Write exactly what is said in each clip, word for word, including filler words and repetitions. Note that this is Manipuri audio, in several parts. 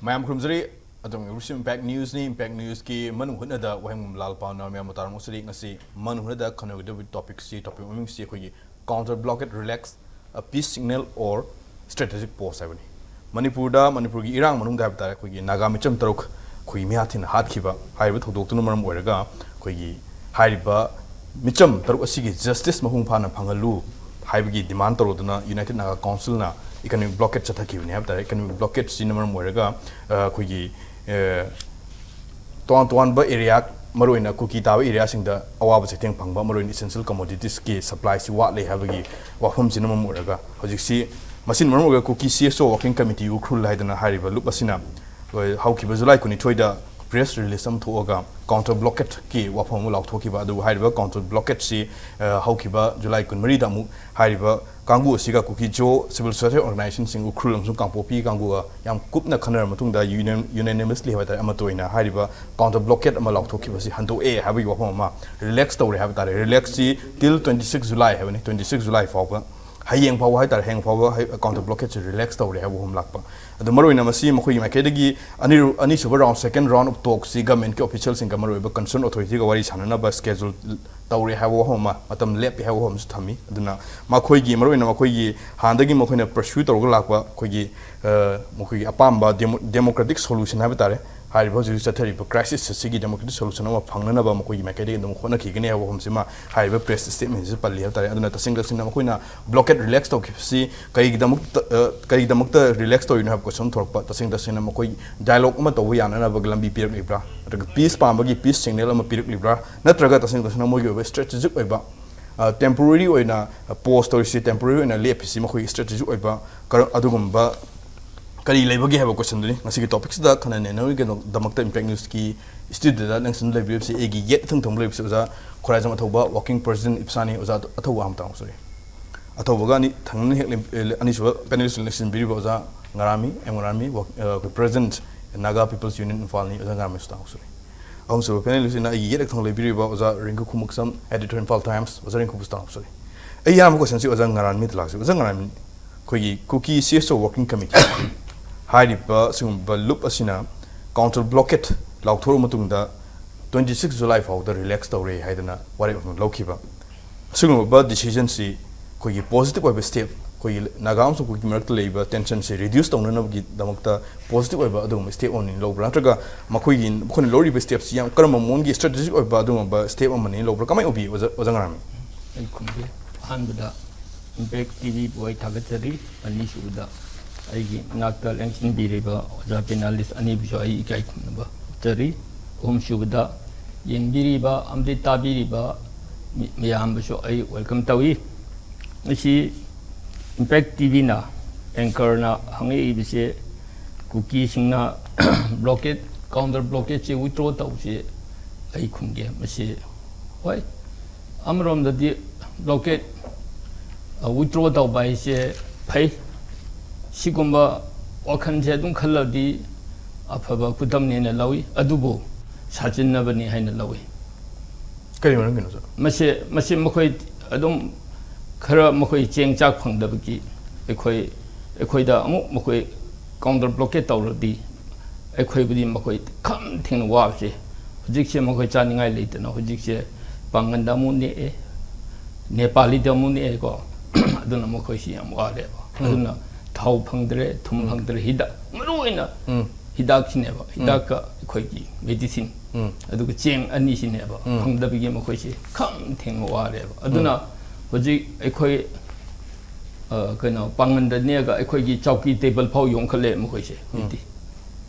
ꯃꯌꯥꯝ ꯈꯨꯔꯨꯝꯖꯔꯤ꯫ ꯑꯗꯣꯝꯒꯤ ꯏꯝꯄꯦꯛ ꯅ꯭ꯌꯨꯁꯅꯤ꯫ ꯏꯝꯄꯦꯛ ꯅ꯭ꯌꯨꯁꯀꯤ ꯃꯅꯨꯡ ꯍꯨꯠꯅꯗ ꯋꯥꯍꯩꯕꯝ ꯂꯥꯜ ꯄꯥꯎꯅ ꯃꯌꯥꯝꯕꯨ ꯇꯥꯔꯝꯃꯨ꯫ ꯁꯤꯗꯤ ꯉꯁꯤ ꯃꯅꯨꯡ ꯍꯨꯠꯅꯗ ꯈꯟꯅꯒꯗꯕ ꯇꯣꯄꯤꯛꯁꯤ, ꯇꯣꯄꯤꯛ ꯃꯃꯤꯡꯁꯤ ꯑꯩꯈꯣꯏꯒꯤ counter blockade, relax, a peace signal or strategic pause ꯍꯥꯏꯕꯅꯤ꯫ ꯃꯅꯤꯄꯨꯔꯗ, ꯃꯅꯤꯄꯨꯔꯒꯤ ꯏꯔꯥꯡ ꯃꯅꯨꯡꯗ ꯍꯥꯏꯕ ꯇꯥꯔꯦ, ꯑꯩꯈꯣꯏꯒꯤ ꯅꯥꯒꯥ ꯃꯤꯆꯝ ꯇꯔꯨꯛ ꯑꯩꯈꯣꯏꯒꯤ ꯃꯤꯍꯥꯠ ꯊꯤꯅ ꯍꯥꯠꯈꯤꯕ ꯍꯥꯏꯔꯤꯕ ꯊꯧꯗꯣꯛꯇꯨꯅ ꯃꯔꯝ ꯑꯣꯏꯔꯒ ꯑꯩꯈꯣꯏꯒꯤ ꯍꯥꯏꯔꯤꯕ ꯃꯤꯆꯝ ꯇꯔꯨꯛ ꯑꯁꯤꯒꯤ justice ꯃꯄꯨꯡ ꯐꯥꯅ ꯐꯪꯍꯜꯂꯨ ꯍꯥꯏꯕꯒꯤ demand ꯇꯧꯔꯗꯨꯅ United Naga Councilꯅ economic blockade ꯆꯠꯊꯈꯤꯕꯅꯤ ꯍꯥꯏꯕ ꯇꯥꯔꯦ꯫ Economic blockadeꯁꯤꯅ ꯃꯔꯝ ꯑꯣꯏꯔꯒ, ꯑ, ꯑꯩꯈꯣꯏꯒꯤ, ꯑ, ꯇꯣꯉꯥꯟ ꯇꯣꯉꯥꯟꯕ area, ꯃꯔꯨꯑꯣꯏꯅ ꯀꯨꯀꯤ ꯇꯥꯕ areaꯁꯤꯡꯗ ꯑꯋꯥꯕ ꯆꯩꯊꯦꯡ ꯐꯪꯕ, ꯃꯔꯨꯑꯣꯏꯅ essential commoditiesꯀꯤ supplyꯁꯤ ꯋꯥꯠꯂꯦ ꯍꯥꯏꯕꯒꯤ ꯋꯥꯐꯝꯁꯤꯅ ꯃꯔꯝ ꯑꯣꯏꯔꯒ ꯍꯧꯖꯤꯛꯁꯤ, ꯃꯁꯤꯅ ꯃꯔꯝ ꯑꯣꯏꯔꯒ ꯀꯨꯀꯤ CSO Working Committee ꯎꯈ꯭ꯔꯨꯜ ꯍꯥꯏꯗꯅ ꯍꯥꯏꯔꯤꯕ ꯂꯨꯞ ꯑꯁꯤꯅ ꯍꯣꯏ, ꯍꯧꯈꯤꯕ July ꯀꯨꯟꯅꯤꯊꯣꯏꯗ press release ꯑꯃ ꯊꯣꯛꯑꯒ counter blockadeꯀꯤ ꯋꯥꯐꯝ ꯑꯃ ꯂꯥꯎꯊꯣꯛꯈꯤꯕ꯫ ꯑꯗꯨꯕꯨ ꯍꯥꯏꯔꯤꯕ counter blockadeꯁꯤ, ꯑ, ꯍꯧꯈꯤꯕ July ꯀꯨꯟꯃꯔꯤꯗ ꯑꯃꯨꯛ ꯍꯥꯏꯔꯤꯕ ꯀꯥꯡꯕꯨ ꯑꯁꯤꯒ ꯀꯨꯀꯤ ꯖꯣ civil society organizationꯁꯤꯡ ꯎꯈ꯭ꯔꯨꯜ ꯑꯃꯁꯨꯡ ꯀꯥꯡꯄꯣꯛꯄꯤ ꯀꯥꯡꯕꯨꯒ ꯌꯥꯝ ꯀꯨꯞꯅ ꯈꯟꯅꯔꯕ ꯃꯇꯨꯡꯗ unan-, unanimously ꯍꯥꯏꯕ ꯇꯥꯔꯦ, ꯑꯃꯠꯇ ꯑꯣꯏꯅ ꯍꯥꯏꯔꯤꯕ counter blockade ꯑꯃ ꯂꯥꯎꯊꯣꯛꯈꯤꯕꯁꯤ ꯍꯟꯗꯣꯛꯑꯦ ꯍꯥꯏꯕꯒꯤ ꯋꯥꯐꯝ ꯑꯃ, relax ꯇꯧꯔꯦ ꯍꯥꯏꯕ ꯇꯥꯔꯦ꯫ Relaxꯁꯤ till twenty six July ꯍꯥꯏꯕꯅꯤ, twenty six July ꯐꯥꯎꯕ꯫ ꯍꯌꯦꯡ ꯐꯥꯎꯕ ꯍꯥꯏꯇꯥꯔꯦ, ꯍꯌꯦꯡ ꯐꯥꯎꯕ ꯍꯥꯏ-, counter blockadeꯁꯦ relax ꯇꯧꯔꯦ ꯍꯥꯏꯕ ꯋꯥꯐꯝ ꯂꯥꯛꯄ꯫ ꯑꯗꯣ ꯃꯔꯨꯑꯣꯏꯅ ꯃꯁꯤ ꯃꯈꯣꯏꯒꯤ ꯃꯥꯏꯀꯩꯗꯒꯤ ꯑꯅꯤꯔꯨ-, ꯑꯅꯤꯁꯨꯕ round, second round of talkꯁꯤ governmentꯀꯤ officialꯁꯤꯡꯒ, ꯃꯔꯨꯑꯣꯏꯕ concern authorityꯒ ꯋꯥꯔꯤ ꯁꯥꯟꯅꯅꯕ schedule ꯇꯧꯔꯦ ꯍꯥꯏꯕ ꯋꯥꯐꯝ ꯑꯃ, ꯃꯇꯝ ꯂꯦꯞꯄꯦ ꯍꯥꯏꯕ ꯋꯥꯐꯝ ꯑꯃꯁꯨ ꯊꯝꯃꯤ꯫ ꯑꯗꯨꯅ ꯃꯈꯣꯏꯒꯤ, ꯃꯔꯨꯑꯣꯏꯅ ꯃꯈꯣꯏꯒꯤ ꯍꯥꯟꯅꯗꯒꯤ ꯃꯈꯣꯏꯅ pursue ꯇꯧꯔꯒ ꯂꯥꯛꯄ ꯑꯩꯈꯣꯏꯒꯤ, ꯑ, ꯃꯈꯣꯏꯒꯤ ꯑꯄꯥꯝꯕ demo-, democratic solution ꯍꯥꯏꯕ ꯇꯥꯔꯦ, ꯍꯥꯏꯔꯤꯕ ꯍꯧꯖꯤꯛ ꯍꯧꯖꯤꯛ ꯆꯠꯊꯔꯤꯕ crisis ꯑꯁꯤꯒꯤ democratic solution ꯑꯃ ꯐꯪꯅꯅꯕ ꯃꯈꯣꯏꯒꯤ ꯃꯥꯏꯀꯩꯗꯒꯤ ꯑꯗꯨꯝ ꯍꯣꯠꯅꯈꯤꯒꯅꯤ ꯍꯥꯏꯕ ꯋꯥꯐꯝꯁꯤꯃ ꯍꯥꯏꯔꯤꯕ press statementꯁꯤꯗ ꯄꯜꯂꯤ ꯍꯥꯏꯕ ꯇꯥꯔꯦ꯫ ꯑꯗꯨꯅ ꯇꯁꯦꯡ ꯇꯁꯦꯡꯅ ꯃꯈꯣꯏꯅ blockade relax ꯇꯧꯈꯤꯕꯁꯤ ꯀꯔꯤꯒꯤꯗꯃꯛꯇ, ꯑ, ꯀꯔꯤꯒꯤꯗꯃꯛꯇ relax ꯇꯧꯔꯤꯅꯣ ꯍꯥꯏꯕ question ꯊꯣꯔꯛꯄ, ꯇꯁꯦꯡ ꯇꯁꯦꯡꯅ ꯃꯈꯣꯏ dialogue ꯑꯃ ꯇꯧꯕ ꯌꯥꯅꯅꯕꯒꯤ ꯂꯝꯕꯤ ꯄꯤꯔꯛꯂꯤꯕ꯭ꯔꯥ, ꯅꯠꯇ꯭ꯔꯒ peace ꯄꯥꯝꯕꯒꯤ peace signal ꯑꯃ ꯄꯤꯔꯛꯂꯤꯕ꯭ꯔꯥ, ꯅꯠꯇ꯭ꯔꯒ ꯇꯁꯦꯡ ꯇꯁꯦꯡꯅ ꯃꯣꯏꯒꯤ ꯑꯣꯏꯕ strategic ꯑꯣꯏꯕ, ꯑ, temporary ꯑꯣꯏꯅ, ꯑ, pause ꯇꯧꯔꯤꯁꯤ, temporary ꯑꯣꯏꯅ ꯂꯦꯞꯄꯤꯁꯤ ꯃꯈꯣꯏꯒꯤ strategic ꯑꯣꯏꯕ ꯀꯔ-, ꯑꯗꯨꯒꯨꯝꯕ ꯀꯔꯤ ꯂꯩꯕꯒꯦ ꯍꯥꯏꯕ questionꯗꯨꯅꯤ ꯉꯁꯤꯒꯤ topicꯁꯤꯗ ꯈꯟꯅ ꯅꯩꯅꯕꯒꯤꯗꯃꯛꯇ Impact Newsꯀꯤ studioꯗ ꯅꯪꯁꯤꯅ ꯂꯩꯕꯤꯔꯤꯕꯁꯤ, ꯑꯩꯒꯤ ꯌꯦꯠ ꯏꯊꯪ ꯊꯪꯕ ꯂꯩꯕꯁꯤ ꯑꯣꯖꯥ ꯈꯣꯔꯥꯏꯖꯝ ꯑꯊꯧꯕ, working president ꯏꯞꯁꯥꯅꯤ꯫ ꯑꯣꯖꯥ ꯑꯊꯧꯕ ꯑꯃ ꯇꯥꯡ ꯁꯣꯔꯤ꯫ ꯑꯊꯧꯕꯒ ꯑꯅꯤ ꯊꯪꯅꯅ ꯍꯦꯛ ꯂꯦꯝ-, ꯑꯦ, ꯑꯅꯤꯁꯨꯕ panelist ꯂꯦꯡꯁꯤꯟꯕꯤꯔꯤꯕ ꯑꯣꯖꯥ ꯉꯔꯥꯃꯤ, ꯑꯦꯝ ꯉꯔꯥꯃꯤ, ꯋꯥꯛ-, ꯑ, ꯑꯩꯈꯣꯏ president Naga People's Union ꯏꯝꯐꯥꯜꯅꯤ꯫ ꯑꯣꯖꯥ ꯉꯔꯥꯃꯤꯁꯨ ꯇꯥꯡ ꯁꯣꯔꯤ꯫ ꯑꯍꯨꯝꯁꯨꯕ panelistꯅ ꯑꯩꯒꯤ ꯌꯦꯠ ꯏꯊꯪ ꯂꯩꯕꯤꯔꯤꯕ ꯑꯣꯖꯥ ꯔꯤꯡꯀꯨ ꯈꯨꯃꯨꯛꯁꯝ, editor Imphal Times꯫ ꯑꯣꯖꯥ ꯔꯤꯡꯀꯨꯕꯨꯁꯨ ꯇꯥꯡ ꯁꯣꯔꯤ꯫ ꯑꯩ ꯑꯌꯥꯝꯕ questionꯁꯤ ꯑꯣꯖꯥ ꯉꯔꯥꯃꯤꯗ ꯂꯥꯛꯁꯤ꯫ ꯑꯣꯖꯥ ꯉꯔꯥꯃꯤ, ꯑꯩꯈꯣꯏꯒꯤ ꯀꯨꯀꯤ CSO working committee ꯍꯥꯏꯔꯤꯕ ꯁꯤꯒꯨꯝꯕ ꯂꯨꯞ ꯑꯁꯤꯅ ꯀꯥꯎꯟꯇꯔ ꯕ꯭ꯂꯣꯀꯦꯠ ꯂꯥꯎꯊꯣꯔꯕ ꯃꯇꯨꯡꯗ ꯇ꯭ꯋꯦꯟꯇꯤ ꯁꯤꯛꯁ ꯖꯨꯂꯥꯏ ꯐꯥꯎꯗ ꯔꯤꯂꯦꯛꯁ ꯇꯧꯔꯦ ꯍꯥꯏꯗꯅ ꯋꯥꯔꯦꯞ ꯑꯃ ꯂꯧꯈꯤꯕ꯫ ꯑꯁꯤꯒꯨꯝꯂꯕ ꯗꯤꯁꯤꯖꯟꯁꯤ ꯑꯩꯈꯣꯏꯒꯤ ꯄꯣꯖꯤꯇꯤꯚ ꯑꯣꯏꯕ ꯁ꯭ꯇꯦꯞ, ꯑꯩꯈꯣꯏꯒꯤ ꯅꯥꯒꯥ ꯑꯃꯁꯨꯡ ꯀꯨꯀꯤ ꯃꯔꯛꯇ ꯂꯩꯔꯤꯕ ꯇꯦꯟꯁꯟꯁꯤ ꯔꯤꯗ꯭ꯌꯨꯁ ꯇꯧꯅꯅꯕꯒꯤꯗꯃꯛꯇ ꯄꯣꯖꯤꯇꯤꯚ ꯑꯣꯏꯕ ꯑꯗꯨꯒꯨꯝꯕ ꯁ꯭ꯇꯦꯞ ꯑꯃꯅꯤ ꯂꯧꯕ꯭ꯔꯥ, ꯅꯠꯇ꯭ꯔꯒ ꯃꯈꯣꯏꯒꯤ, ꯃꯈꯣꯏꯅ ꯂꯧꯔꯤꯕ ꯁ꯭ꯇꯦꯞꯁꯤ ꯌꯥꯝ ꯀꯔꯝꯕ ꯃꯑꯣꯡꯒꯤ ꯁ꯭ꯇ꯭ꯔꯦꯇꯦꯖꯤꯛ ꯑꯣꯏꯕ ꯑꯗꯨꯒꯨꯝꯕ ꯁ꯭ꯇꯦꯞ ꯑꯃꯅꯤ ꯂꯧꯕ꯭ꯔꯥ? ꯀꯃꯥꯏꯅ ꯎꯕꯤ, ꯑꯣꯖꯥ, ꯑꯣꯖꯥ ꯉꯔꯥꯃꯤ? ꯑꯩ ꯈꯨꯝꯒꯦ꯫ ꯑꯍꯥꯟꯕꯗ ꯏꯝꯄꯦꯛ ꯇꯤꯚꯤꯕꯨ ꯑꯩ ꯊꯥꯒꯠꯆꯔꯤ꯫ ꯑꯅꯤꯁꯨꯕꯗ ꯑꯩꯒꯤ ꯏꯅꯥꯛꯇ ꯂꯦꯡꯁꯤꯟꯕꯤꯔꯤꯕ ꯑꯣꯖꯥ ꯄꯦꯅꯥꯂꯤꯁ ꯑꯅꯤꯕꯨꯁꯨ ꯑꯩ ꯏꯀꯥꯏ ꯈꯨꯝꯅꯕ ꯎꯠꯆꯔꯤ꯫ ꯑꯍꯨꯝꯁꯨꯕꯗ ꯌꯦꯡꯕꯤꯔꯤꯕ ꯑꯃꯗꯤ ꯇꯥꯕꯤꯔꯤꯕ ꯃꯤ-, ꯃꯌꯥꯝꯕꯨꯁꯨ ꯑꯩ ꯋꯦꯜꯀꯝ ꯇꯧꯏ꯫ ꯃꯁꯤ ꯏꯝꯄꯦꯛ ꯇꯤꯚꯤꯅ, ꯑꯦꯡꯀꯔꯅ ꯍꯪꯉꯛꯏꯕꯁꯦ, ꯀꯨꯀꯤꯁꯤꯡꯅ ꯕ꯭ꯂꯣꯀꯦꯠ, ꯀꯥꯎꯟꯇꯔ ꯕ꯭ꯂꯣꯀꯦꯠꯁꯦ ꯋꯤꯊꯗ꯭ꯔꯣ ꯇꯧꯕꯁꯦ ꯑꯩ ꯈꯨꯝꯒꯦ꯫ ꯃꯁꯤ, ꯍꯣꯏ, ꯑꯃꯔꯣꯝꯗꯗꯤ ꯕ꯭ꯂꯣꯀꯦꯠ, ꯑ, ꯋꯤꯊꯗ꯭ꯔꯣ ꯇꯧꯕ ꯍꯥꯏꯁꯦ ꯐꯩ꯫ ꯁꯤꯒꯨꯝꯕ ꯋꯥꯈꯜꯁꯦ ꯑꯗꯨꯝ ꯈꯜꯂꯗꯤ ꯑꯐꯕ ꯈꯨꯗꯝꯅꯦꯅ ꯂꯧꯏ, ꯑꯗꯨꯕꯨ ꯁꯥꯖꯤꯟꯅꯕꯅꯤ ꯍꯥꯏꯅ ꯂꯧꯏ꯫ ꯀꯔꯤ ꯃꯔꯝꯒꯤꯅꯣ, ꯁꯥꯔ? ꯃꯁꯤ, ꯃꯁꯤ ꯃꯈꯣꯏ ꯑꯗꯨꯝ ꯈꯔ ꯃꯈꯣꯏ ꯆꯦꯡ ꯆꯥꯛ ꯐꯪꯗꯕꯒꯤ ꯑꯩꯈꯣꯏ, ꯑꯩꯈꯣꯏꯗ ꯑꯃꯨꯛ ꯃꯈꯣꯏ ꯀꯥꯎꯟꯇꯔ ꯕ꯭ꯂꯣꯀꯦꯠ ꯇꯧꯔꯗꯤ ꯑꯩꯈꯣꯏꯕꯨꯗꯤ ꯃꯈꯣꯏ ꯈꯝ ꯊꯦꯡꯅ ꯋꯥꯕꯁꯦ, ꯍꯧꯖꯤꯛꯁꯦ ꯃꯈꯣꯏ ꯆꯥꯅꯤꯡꯉꯥꯏ ꯂꯩꯇꯅ ꯍꯧꯖꯤꯛꯁꯦ ꯄꯥꯡꯒꯟꯗ ꯑꯃꯨꯛ ꯅꯦꯛꯑꯦ, ꯅꯦꯄꯥꯂꯤꯗ ꯑꯃꯨꯛ ꯅꯦꯛꯑꯦꯀꯣ꯫ ꯑꯗꯨꯅ ꯃꯈꯣꯏꯁꯤ ꯌꯥꯝ ꯋꯥꯔꯦꯕ꯫ ꯎꯝ꯫ ꯑꯗꯨꯅ ꯊꯥꯎ ꯐꯪꯗ꯭ꯔꯦ, ꯊꯨꯝ ꯎꯝ꯫ ꯐꯪꯗ꯭ꯔꯦ, ꯍꯤꯗꯥꯛ, ꯃꯔꯨ ꯑꯣꯏꯅ ꯎꯝ꯫ ꯍꯤꯗꯥꯛꯁꯤꯅꯦꯕ, ꯎꯝ꯫ ꯍꯤꯗꯥꯛꯀ ꯑꯩꯈꯣꯏꯒꯤ ꯃꯦꯗꯤꯁꯤꯟ, ꯎꯝ꯫ ꯑꯗꯨꯒ ꯆꯦꯡ ꯑꯅꯤꯁꯤꯅꯦꯕ ꯎꯝ꯫ ꯐꯪꯗꯕꯒꯤ ꯃꯈꯣꯏꯁꯤ ꯈꯝ ꯊꯦꯡꯅ ꯋꯥꯔꯦꯕ꯫ ꯑꯗꯨꯅ ꯎꯝ꯫ ꯍꯧꯖꯤꯛ ꯑꯩꯈꯣꯏ, ꯑ, ꯀꯩꯅꯣ, ꯄꯥꯡꯒꯟꯗ ꯅꯦꯛꯑꯒ ꯑꯩꯈꯣꯏꯒꯤ ꯆꯧꯀꯤ ꯇꯦꯕꯜ ꯐꯥꯎ ꯌꯣꯟꯈꯠꯂꯦ ꯃꯈꯣꯏꯁꯦ꯫ ꯎꯝ꯫ ꯍꯧꯖꯤꯛꯇꯤ